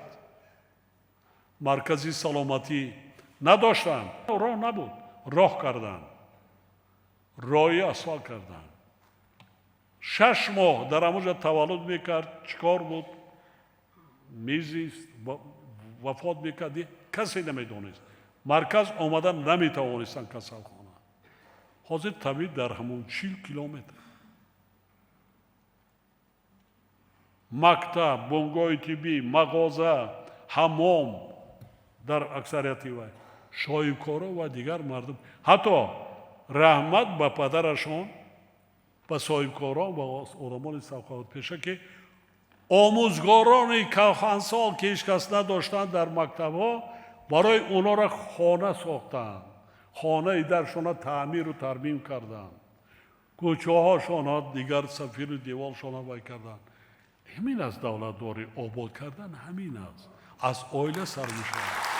Маркази саломатӣ надоштанд, роҳ набуд, роҳ карданд, роҳи асфалт карданд. 6 моҳ дар ҳамон ҷо таваллуд мекард, чӣ кор буд, мезист, вафот мекард, касе намедонист. Марказ омада наметавонистанд касалхона. Ҳозир табиб дар ҳамон 40 километр. Мактаб, бунгоҳи тиббӣ, мағоза, ҳаммом дар аксарияти вай соҳибкоро ва дигар мардум. Ҳатто раҳмат ба падарашон, ба соҳибкорон ва одамони саховатпеша, ки омӯзгорони калхансол ки ҳеҷ кас надоштанд дар мактабҳо, барои онҳоро хона сохтанд, хонаи даршона таъмиру тармим карданд, кӯчаҳошона дигар сафиру деволшона вай карданд. Ҳамин аст давлатдорӣ, обод кардан ҳамин аст. Аз оила сар мешавад.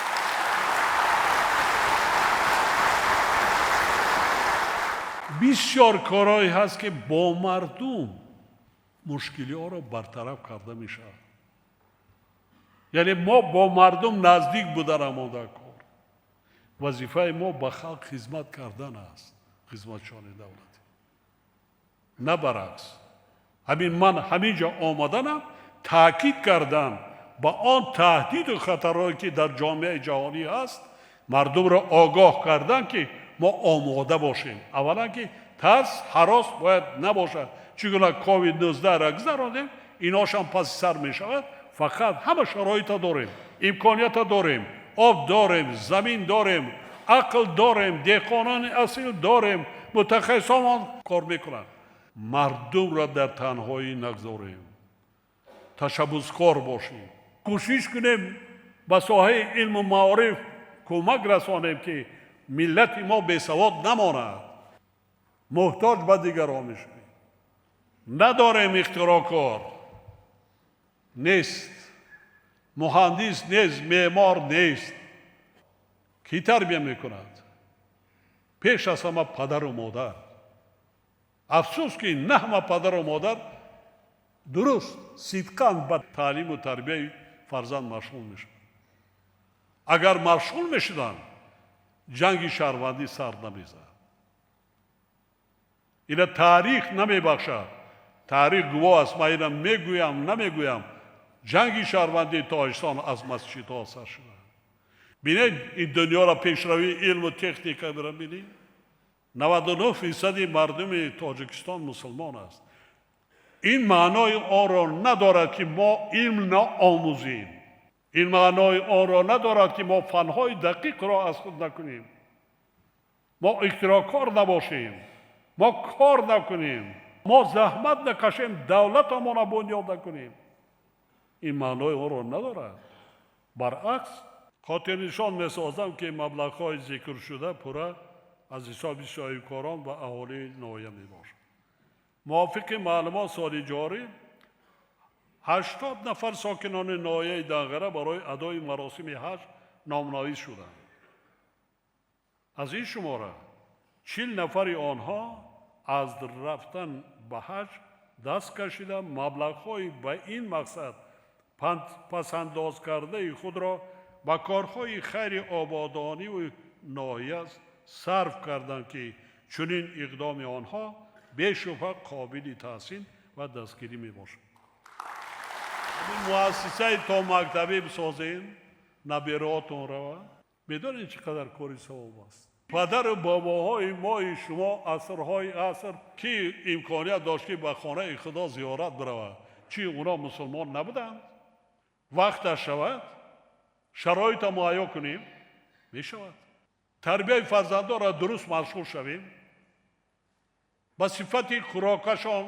Бисёр корҳое ҳаст ки бо мардум мушкилиҳоро бартараф карда мешавад. Яъне мо бо мардум наздик буданамон дар кор. Вазифаи мо ба халқ хизмат кардан аст, хизматчиёни давлатӣ. На баръакс. Ҳамин ман ҳамин ҷо омаданам таъкид кардам ба он таҳдиду хатарҳое ки дар ҷомеаи ҷаҳонӣ ҳаст, мардумро огоҳ кардан ки мо омода бошем. Аввалан ки тарс, ҳарос бояд набошад. Чӣ гуна ковид 19-ро гузаронем, иношам паси сар мешавад. Фақат ҳама шароита дорем, имконията дорем, об дорем, замин дорем, Ақл дорем, деҳқонони асил дорем, мутахассисонмон кор мекунанд. Мардумро дар танҳоӣ нагзорем, ташаббускор бошем, кӯшиш кунем, ба соҳаи илму маориф кӯмак расонем, ки миллати мо бесавод намонад, муҳтоҷ ба дигарон мешавем. Надорем, ихтироъкор нест, муҳандис нест, меъмор нест. Кӣ тарбия мекунад? Пеш аз ҳама падару модар. Афсӯс, ки на ҳама падару модар дуруст, сидқан ба таълиму тарбияи фарзанд машғул мешаванд. Агар машғул мешуданд, ҷанги шаҳрвандӣ сар намезад. Ина таърих намебахшад, таърих гувоҳ аст. Ман ина мегӯям, намегӯям, ҷанги шаҳрвандии Тоҷикистон аз масҷидҳо сар шуда. Бинед, ин дунёро, пешравии илму техника бира бинед. 99 фисади мардуми Тоҷикистон мусулмон аст. Ин маънои онро надорад, ки мо илм наомӯзем. Ин маънои онро надорад, ки мо фанҳои дақиқро аз худ накунем, мо ихтироъкор набошем, мо кор накунем, мо заҳмат накашем, давлатамонро бунёд накунем. Ин маънои онро надорад. Баръакс, хотирнишон месозам, ки маблағҳои зикршуда пурра аз ҳисоби соҳибкорон ва аҳолии ноҳия мебошад. Мувофиқи маълумот, соли ҷорӣ 80 нафар сокинони ноҳияи Данғара барои адои маросими ҳаҷ номнавис шуданд. Аз ин шумора 40 нафари онҳо аз рафтан ба ҳаҷ даст кашида, маблағҳои ба ин мақсад пасандозкардаи худро ба корҳои хайри ободониву ноҳия сарф карданд, ки чунин иқдоми онҳо бешубҳа қобили таҳсин ва дастгирӣ мебошад. Муассисаи томактабӣ бисозем, набераотон рава. Медонед, чӣ қадар кори савоб аст? Падару бобоҳои мои шумо асрҳои аср ки имконият дошт, ки ба хонаи Худо зиёрат биравад, чӣ, оно мусулмон набуданд? Вақташ шавад, шароита муҳайё кунем, мешавад. Тарбияи фарзандонро дуруст машғул шавем, ба сифати хӯрокашон,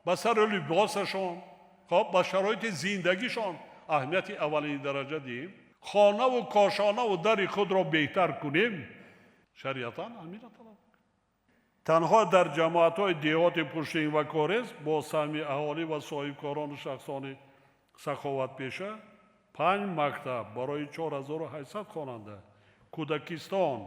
ба сару либосашон, хоб, ба шароити зиндагишон аҳамияти аввалини дараҷа диҳем, хонаву кошонаву дари худро беҳтар кунем. Шариатан ҳамина талаб. Танҳо дар ҷамоатҳои деҳоти Пуштин ва Корез бо саҳми аҳолӣ ва соҳибкорону шахсони саховатпеша панҷ мактаб барои 4800 хонанда, кӯдакистон,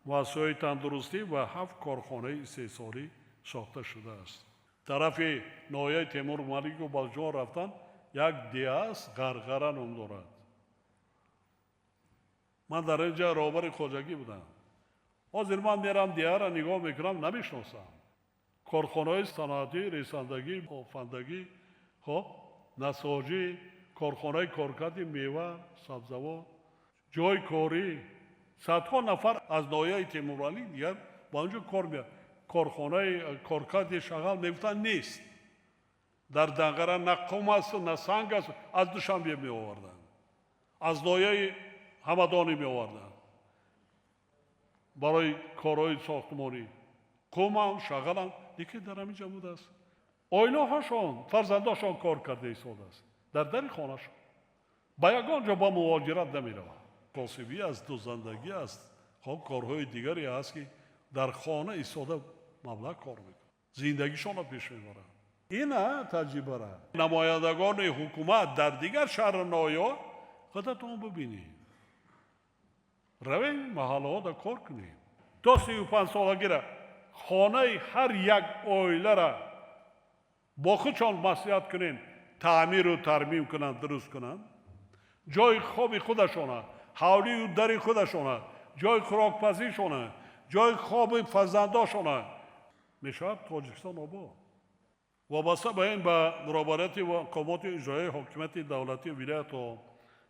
муассисаҳои тандурустӣ ва ҳафт корхонаи истеҳсолӣ сохта шудааст. Тарафи ноҳияи Темур Малику Балҷон рафтан, як деҳа аст, Ғарғара ном дорад. Ман дар ин ҷа роҳбари хоҷагӣ будам. Ҳозир ман мерам, деҳаро нигоҳ мекунам, намешиносам. Корхонаҳои саноатӣ, ресандагӣ, бофандагӣ, хоб, насоҷӣ, корхонаи коркарди мева, сабзавот, ҷойи корӣ. Садҳо нафар аз ноҳияи Темуралӣ дигар ба он ҷо кор меяд. Корхонаи коркарди шағал мегуфтанд, нест дар Данғара, на қум аст, на санг аст. Аз Душанбе меоварданд, аз ноҳияи Ҳамадонӣ меоварданд барои корҳои сохтмонӣ, қумам, шағалам. Лекин дар ҳамин ҷо будааст, оилаҳошон, фарзандошон кор карда истодааст дар дари хонашон, ба ягон ҷо ба муҳоҷират намераванд. Косибӣ аст, дузандагӣ аст, хоб, корҳои дигаре ҳаст, ки дар хона истода маблағ кор мекунад, зиндагишонро пеш мебаранд. Ина таҷрибара намояндагони ҳукумат дар дигар шаҳру ноҳияҳо худатон бибинед, равем, маҳаллаҳода кор кунем. То 35 солагира хонаи ҳар як оилара бо худшон маслиҳат кунем, таъмиру тармим кунанд, дуруст кунанд, ҷои хоби худашона, ҳавлию дари худашона, ҷои хӯрокпазишона, ҷои хоби фарзандошона, мешавад Тоҷикистон обод. Вобаста ба ин ба роҳбарияти мақомоти иҷроияи ҳокимияти давлатии вилоятҳо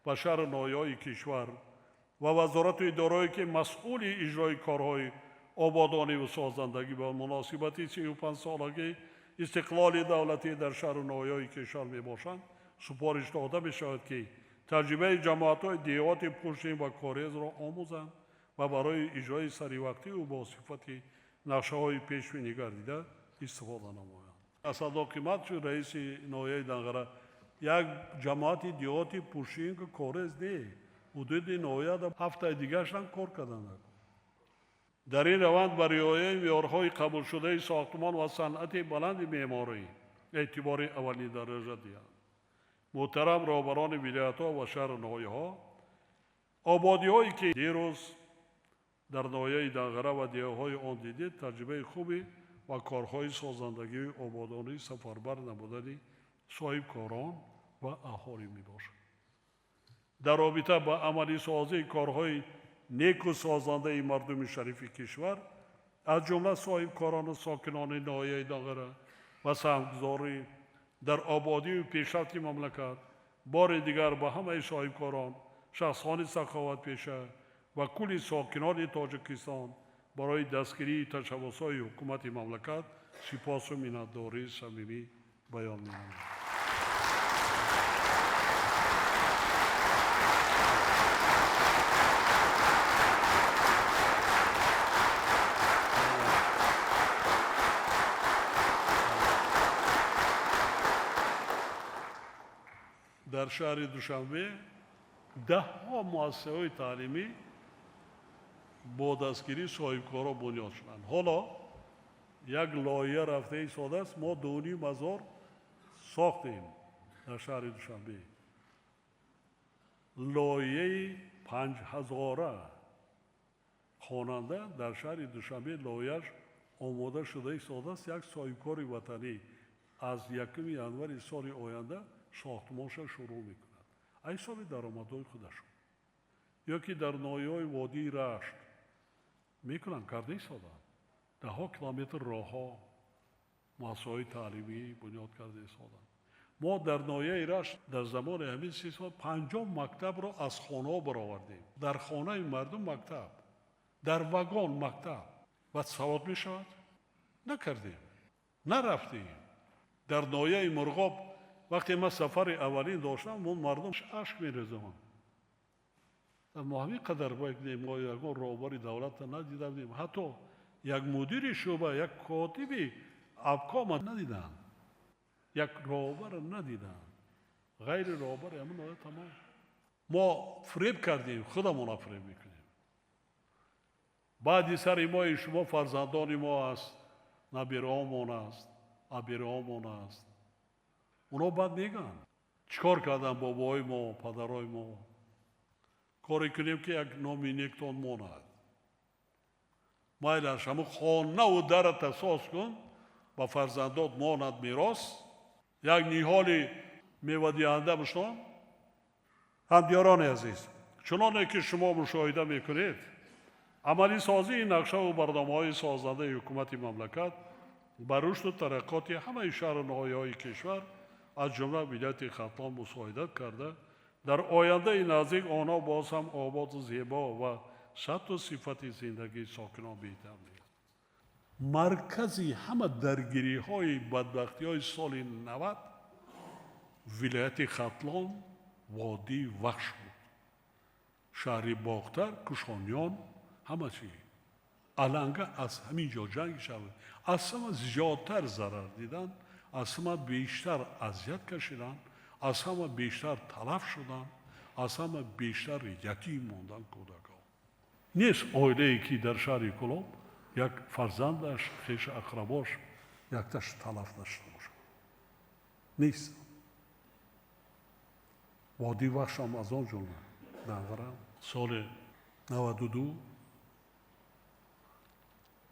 ва шаҳру ноҳияҳои кишвар ва вазорату идораҳое, ки масъули иҷрои корҳои ободониву созандагӣ ба муносибати 35-солагии истиқлоли давлатӣ дар шаҳру ноҳияҳои кишвар мебошанд, супориш дода мешавад, ки таҷрибаи ҷамоатҳои деҳоти Пуштин ва Корезро омӯзанд. ва барои иҷрои саривақтиву бо сифати нақшаҳои пешбинӣ гардида истифода намоянд. Асадулло Қиматович, раиси ноҳияи Данғара, як ҷамоати деҳоти Пушинг Корез не, ҳудуди ноҳияда ҳафтаи дигарашам кор карданд. Дар ин раванд ба риояи меъёрҳои қабулшудаи сохтмон ва санъати баланди меъморӣ эътибори аввалиндараҷа диҳанд. Муҳтарам роҳбарони вилоятҳо ва шаҳру ноҳияҳо, ободиҳое ки дирӯз дар ноҳияи Данғара ва деҳаҳои он дидед, таҷрибаи хубе ва корҳои созандагии ободонӣ сафарбар намудани соҳибкорон ва аҳолӣ мебошад. Дар робита ба амалисозии корҳои неку созандаи мардуми шарифи кишвар, аз ҷумла соҳибкорону сокинони ноҳияи Данғара ва саҳмгузорӣ дар ободию пешрафти мамлакат, бори дигар ба ҳамаи соҳибкорон, шахсони саховатпеша ва кулли сокинони Тоҷикистон барои дастгирии ташаббусҳои ҳукумати мамлакат сипосу миннатдории самимӣ баён менамоям. Дар шаҳри Душанбе даҳҳо муассисаҳои таълимӣ бо дастгирии соҳибкорон бунёд шуданд. Ҳоло як лоиҳа рафта истодааст, мо 2,5 ҳазор сохтем дар шаҳри Душанбе. Лоиҳаи 5000 хонанда дар шаҳри Душанбе лоиҳааш омода шуда истодааст. Як соҳибкори ватанӣ аз 1 январи соли оянда сохтмонша шурӯъ мекунад аз ҳисоби даромадҳои худашон. Ё ки дар ноҳияҳои водии Рашт мекунанд, карда истодаанд. Даҳҳо километр роҳҳо, муассисаҳои таълимӣ бунёд карда истодаанд. Мо дар ноҳияи Рашт дар замони ҳамин 30 сол 50 мактабро аз хонаҳо баровардем. Дар хонаи мардум мактаб, дар вагон мактаб. Баъд савод мешавад? Накардем, нарафтем. Дар ноҳияи Мурғоб вақте ман сафари аввалин доштам, мо мардум ашк мерезанд. Мо ҳамин қадар бояд мо ягон роҳбари давлатро надида будем, ҳатто як мудири шӯъба, як котиби обкома надиданд, як роҳбарро надиданд. Ғайри роҳбари ҳамин ноҳия тамом. Мо фиреб кардем, худамонро фиреб мекунем. Баъди сари мои шумо фарзандони мо аст, набираҳомон аст, абираҳомон аст. Оно баъд мегӯянд, чӣ кор карданд бобоҳои мо, падарҳои мо. Коре кунем ки як номи нектон монад. Майлаш ҳамун хонаву дарата соз кун, ба фарзандот монад мерос, як ниҳоли мевадиҳанда бишнон. Ҳамдиёрони азиз, чуноне ки шумо мушоҳида мекунед, амалисозии нақшаву барномаҳои созандаи ҳукумати мамлакат ба рушду тараққоти ҳамаи шаҳру ноҳияҳои кишвар, аз ҷумла вилояти Хатлон мусоидат карда, дар ояндаи наздик онҳо боз ҳам ободу зебо ва сатҳу сифати зиндагии сокинон беҳтар мегардад. Маркази ҳама даргириҳои бадбахтиҳои соли 90 вилояти Хатлон водии Вахш буд. Шаҳри Бохтар, Кушониён, ҳама чи аланга аз ҳамин ҷо ҷанг шавад. Аз ҳама зиёдтар зарар диданд, аз ҳама бештар азият кашиданд, аз ҳама бештар талаф шуданд, аз ҳама бештар ятим монданд кӯдакҳо. Нест оилае ки дар шаҳри Кӯлоб як фарзандаш, хешу ақрабош якташ талаф нашуда бошад. Нест. Водии Вахшам аз он ҷумла Данғара соли 92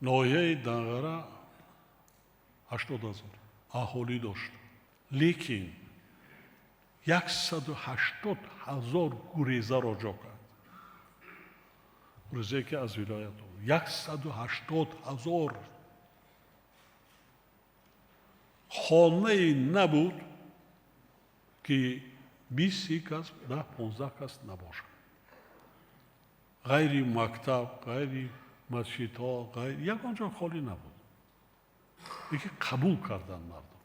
ноҳияи Данғара 80 000 аҳолӣ дошт. Лекин 180 000 гурезаро ҷо кард. Гурезае ки аз вилоят 180 000 хонае набуд ки 20 кас, 10-15 кас набошад. Ғайри мактаб, ғайри масҷидҳо, ғайри ягон ҷо холӣ набуд. Лекин қабул карданд мардум.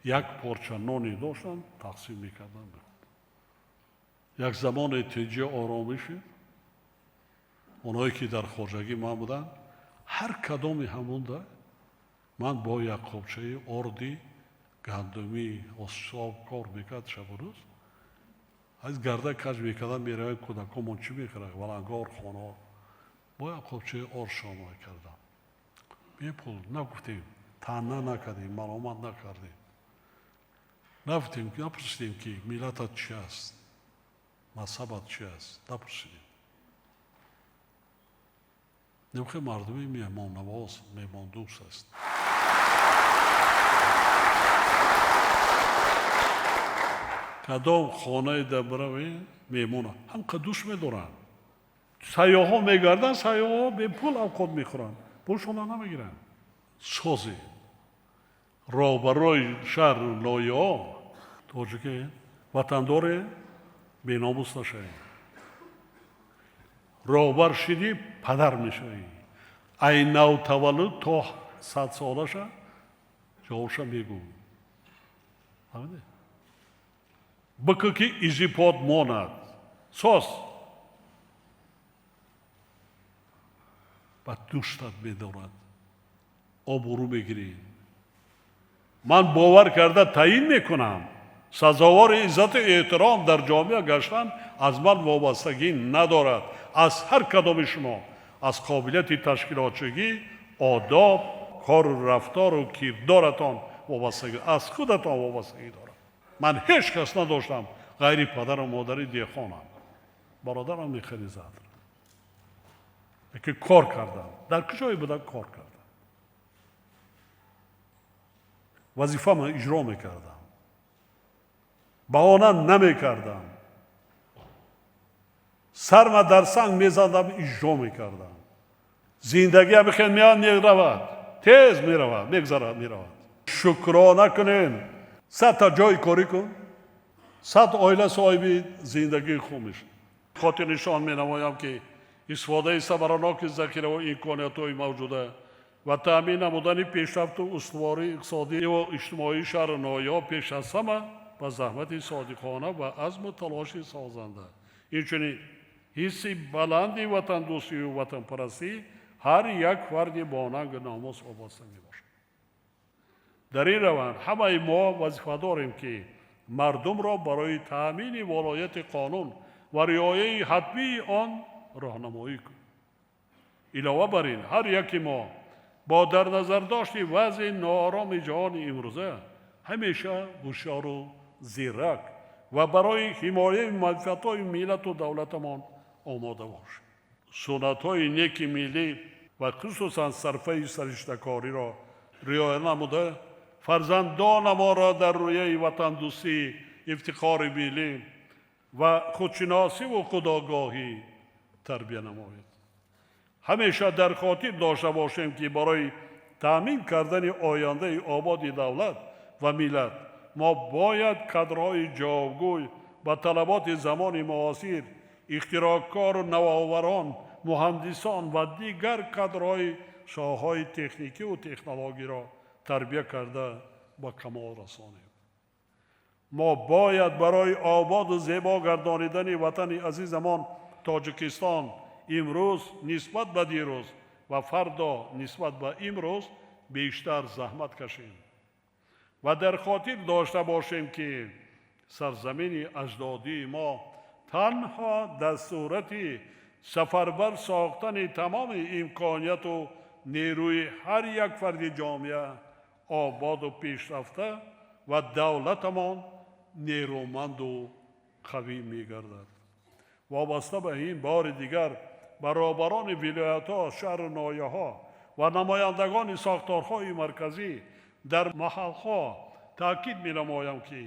Як порча ноне доштанд, тақсим мекарданд. Як замоне тинҷӣ оромӣ шуд. Онҳое ки дар хоҷагӣ ман буданд, ҳар кадоми ҳамонда ман бо як қобчаи орди гандумӣ особ кор мекард шабу рӯз. Аз гарда каҷ мекардам, меравем, кӯдакомон чӣ мехӯрад, валангор хонаҳо. Бо як қобчаи ор шом мекардам. Бепул нагуфтем, таъна накардем, маломат накардем. Нагуфтем, напурсидем, ки миллатат чи аст, мазҳабат чи аст, напурсидем. Немхе мардуми меҳмоннавоз, меҳмондӯст аст. Кадом хонаи дар биравем, меҳмона ҳам дӯст медоранд. Сайёҳҳо мегарданд, сайёҳҳо бепул авқот мехӯранд, пулшонро намегиранд. Созе роҳбарои шаҳру ноҳияҳо тоҷике ватандоре беномус нашавем. Роҳбар шидӣ, падар мешавӣ. Ай навтаваллуд то 100 солаша ҷавобша мегӯ. Фаҳмидӣ? Бикӯ, ки изипот монад. Соз ба дӯстат медорад, обрӯ мегирӣ. Ман бовар карда таъин мекунам. Сазовори иззату эҳтиром дар ҷомеа гаштан аз ман вобастагӣ надорад, аз ҳар кадоми шумо, аз қобилияти ташкилотчигӣ, одоб, кору рафтору кирдоратон вобастагӣ, аз худатон вобастагӣ дорад. Ман ҳеҷ кас надоштам ғайри падару модари деҳқонам, бародарам механизатор, ки кор кардам, дар куҷое буда кор кардам, вазифаама иҷро мекардам, баҳона намекардам, сарма дар санг мезадам, иҷро мекардам. Зиндагӣ ҳамихел меояд, меравад, тез меравад, мегзарад, меравад. Шукрона кунем. 100-та ҷои корӣ кун, 100 оила соҳиби зиндагии хуб мешавад. Хотирнишон менамоям, ки истифодаи самараноки захираву имкониятҳои мавҷуда ва таъмин намудани пешрафту устувории иқтисодиву иҷтимоии шаҳру ноҳияҳо пеш аз ҳама ба заҳмати содиқона ва азму талоши созанда, инчунин ҳисси баланди ватандӯстию ватанпарастӣ ҳар як фарди бонангу номус вобаста мебошад. Дар ин раванд ҳамаи мо вазифа дорем, ки мардумро барои таъмини волояти қонун ва риояи ҳатмии он роҳнамоӣ кунем. Илова бар ин, ҳар яки мо бо дар назардошти вазъи ноороми ҷаҳони имрӯза ҳамеша ҳушёру зирак ва барои ҳимояи манфиатҳои миллату давлатамон омода бошем. Суннатҳои неки миллӣ ва хусусан сарфаи сариштакориро риоя намуда, фарзандонамонро дар рӯяи ватандӯстӣ, ифтихори миллӣ ва худшиносиву худогоҳӣ тарбия намоед. Ҳамеша дар хотир дошта бошем, ки барои таъмин кардани ояндаи ободи давлат ва миллат мо бояд кадрҳои ҷавобгӯй ба талаботи замони муосир, ихтироъкору навоварон, муҳандисон ва дигар кадрҳои соҳаҳои техникиву технологиро тарбия карда ба камол расонем. Мо бояд барои ободу зебо гардонидани ватани азизамон Тоҷикистон имрӯз нисбат ба дирӯз ва фардо нисбат ба имрӯз бештар заҳмат кашем ва дар хотир дошта бошем, ки сарзамини аҷдодии мо танҳо дар сурати сафарбар сохтани тамоми имконияту нерӯи ҳар як фарди ҷомеа ободу пешрафта ва давлатамон нерӯманду қавӣ мегардад. Вобаста ба ин, бори дигар ба роҳбарони вилоятҳо, шаҳру ноҳияҳо ва намояндагони сохторҳои марказӣ дар маҳалҳо таъкид менамоям, ки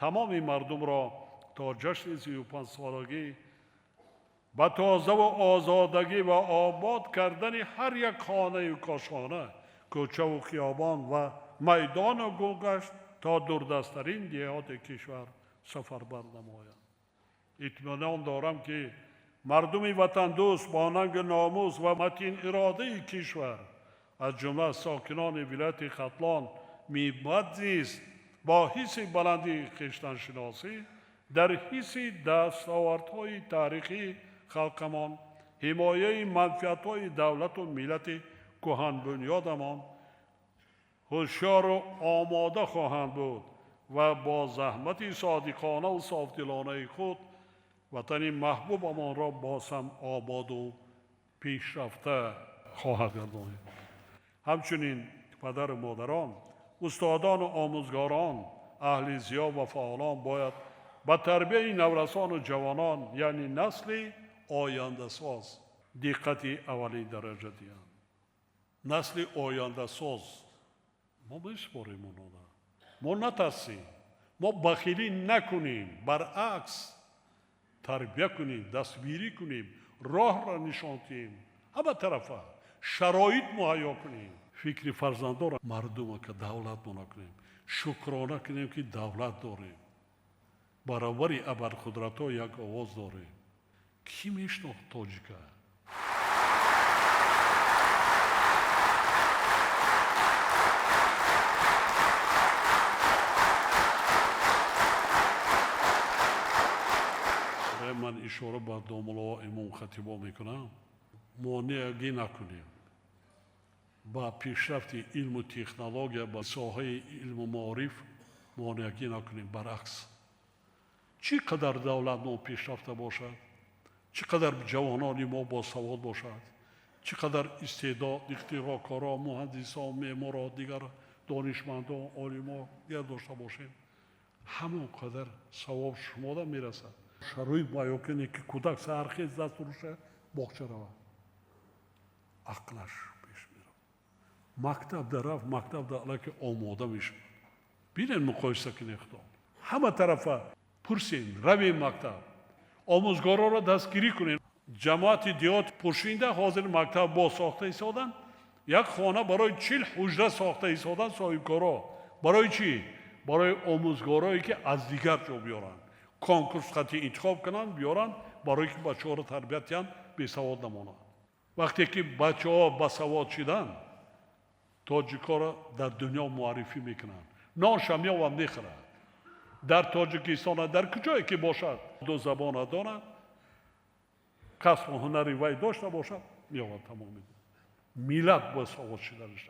тамоми мардумро то ҷашни 35-солагӣ ба тозаву озодагӣ ва обод кардани ҳар як хонаю кошона, кӯчаву хиёбон ва майдону гулгашт то дурдасттарин деҳоти кишвар сафарбар намоянд. Итминон дорам, ки мардуми ватандӯст бо нангу номус ва матин иродаи кишвар, аз ҷумла сокинони вилояти Хатлон, мебояд низ бо ҳисси баландии хештаншиносӣ дар ҳисси дастовардҳои таърихии халқамон ҳимояи манфиатҳои давлату миллати кӯҳанбунёдамон ҳушёру омода хоҳанд буд ва бо заҳмати содиқонаву софдилонаи худ ватани маҳбубамонро боз ҳам ободу пешрафта хоҳад гардонид. Ҳамчунин падару модарон, устодону омӯзгорон, аҳли зиё ва фаъолон бояд ба тарбияи наврасону ҷавонон, яъне насли ояндасоз, диққати аввалин дараҷа диҳанд. Насли ояндасоз мо месупорем онҳоро. Мо натарсем, мо бахилӣ накунем, баръакс тарбия кунем, дастгирӣ кунем, роҳро нишон диҳем, ҳама тарафа шароит муҳайё кунем. Фикри фарзандонро мардума ка давлат мо накунем, шукрона кунем, ки давлат дорем, баробари абарқудратҳо як овоз дорем. Кӣ мешинохт тоҷика? Ман ишора ба домулло имом хатибо мекунам, монеагӣ накунем ба пешрафти илму технология, ба соҳаи илму маориф монеагӣ накунем. Баръакс, чӣ қадар давлат мо пешрафта бошад, чӣ қадар ҷавонони мо босавод бошад, чӣ қадар истеъдод, ихтироъкоро, муҳандисо, меъморо, дигар донишмандо, олимо дигар дошта бошем, ҳамон қадар савоб шумода мерасад. Шароит муҳайё кунем, ки кӯдак саҳархез даст руша боғча равад, ақлаш пеш меравад. Мактаб дар рафт, мактаб дар аллакай омода мешавад. Бинед, муқоиса кунед худо. Ҳама тарафа пурсем, равем мактаб, омӯзгороро дастгирӣ кунем. Ҷамоати деҳот пӯшинда ҳозир мактаб боз сохта истоданд, як хона барои 40 ҳуҷра сохта истоданд соҳибкоро. Барои чӣ? Барои омӯзгорое, ки аз дигар ҷо биёранд, конкурс хати интихоб кунанд, биёранд, барое ки бачаҳоро тарбият диҳанд, бесавод намонанд. Вақте ки бачаҳо басавод шиданд, тоҷикҳоро дар дунё муаррифӣ мекунанд, нонша меованд, мехӯранд. Дар Тоҷикистона, дар куҷое ки бошад, ду забона донад, касбу ҳунари вай дошта бошад, меовад тамоми миллат босавод шиданаш.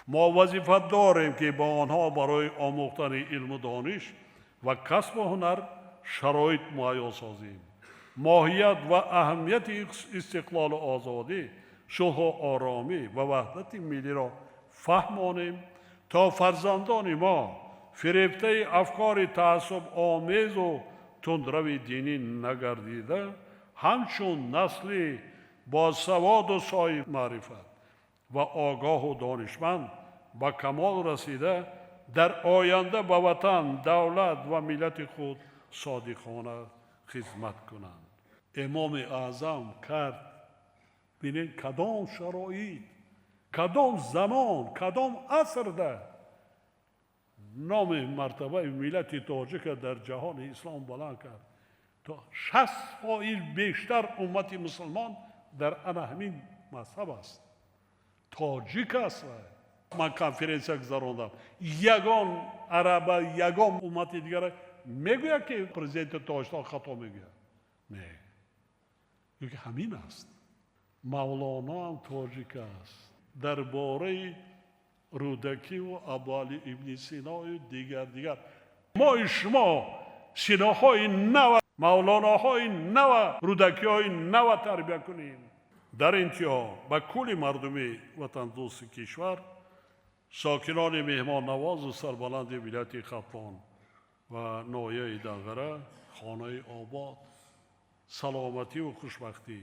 Мо вазифа дорем, ки ба онҳо барои омӯхтани илму дониш ва касбу ҳунар шароит муҳайё созем, моҳият ва аҳамияти истиқлолу озодӣ, сулҳу оромӣ ва ваҳдати миллиро фаҳмонем, то фарзандони мо фирефтаи афкори таассубомезу тундрави динӣ нагардида, ҳамчун насли босаводу соҳиби маърифат ва огоҳу донишманд ба камол расида, дар оянда ба ватан, давлат ва миллати худ содиқона хизмат кунанд. Имоми Аъзам кард. Бинед, кадом шароит, кадом замон, кадом асрда номи мартабаи миллати тоҷика дар ҷаҳони ислом баланд кард. То 60% бештар уммати мусулмон дар ана ҳамин мазҳаб аст, тоҷик аст. Ман конференсия гузарондам, ягон араба, ягон уммати дигара мегӯяд, ки президенти Тоҷикистон хато мегӯяд? Не, ки ҳамин аст. Мавлоно ҳам тоҷик аст. Дар бораи Рӯдакиву Абуали ибни Синою дигар дигар мои шумо синоҳои нава, мавлоноҳои нава, рӯдакиҳои нава тарбия кунем. Дар интиҳо ба кулли мардуми ватандӯсти кишвар, сокинони меҳмоннавозу сарбаланди вилояти Хатлон ва ноҳияи Данғара хонаи обод, саломативу хушбахтӣ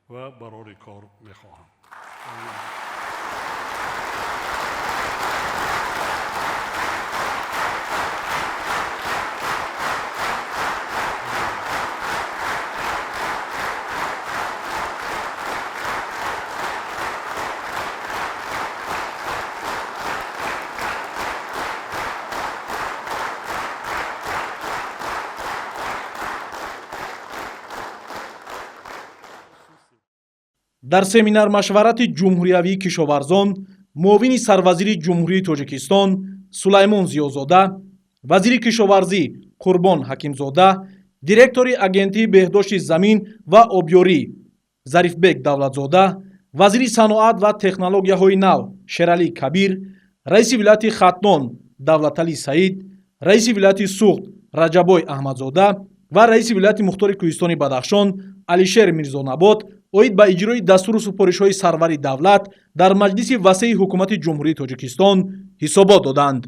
ва барори кор мехоҳам. Дар семинар-машварати ҷумҳуриявии кишоварзон муовини сарвазири Ҷумҳурии Тоҷикистон Сулаймон Зиёзода, вазири кишоварзӣ Қурбон Ҳакимзода, директори Агентии беҳдошти замин ва обёрӣ Зарифбек Давлатзода, вазири саноат ва технологияҳои нав Шералӣ Кабир, раиси вилояти Хатлон Давлаталӣ Саид, раиси вилояти Суғд Раҷаббой Аҳмадзода ва раиси вилояти мухтори кӯҳистони Бадахшон Алишер Мирзонабот оид ба иҷрои дастуру супоришҳои сарвари давлат дар маҷлиси васеи Ҳукумати Ҷумҳурии Тоҷикистон ҳисобот доданд.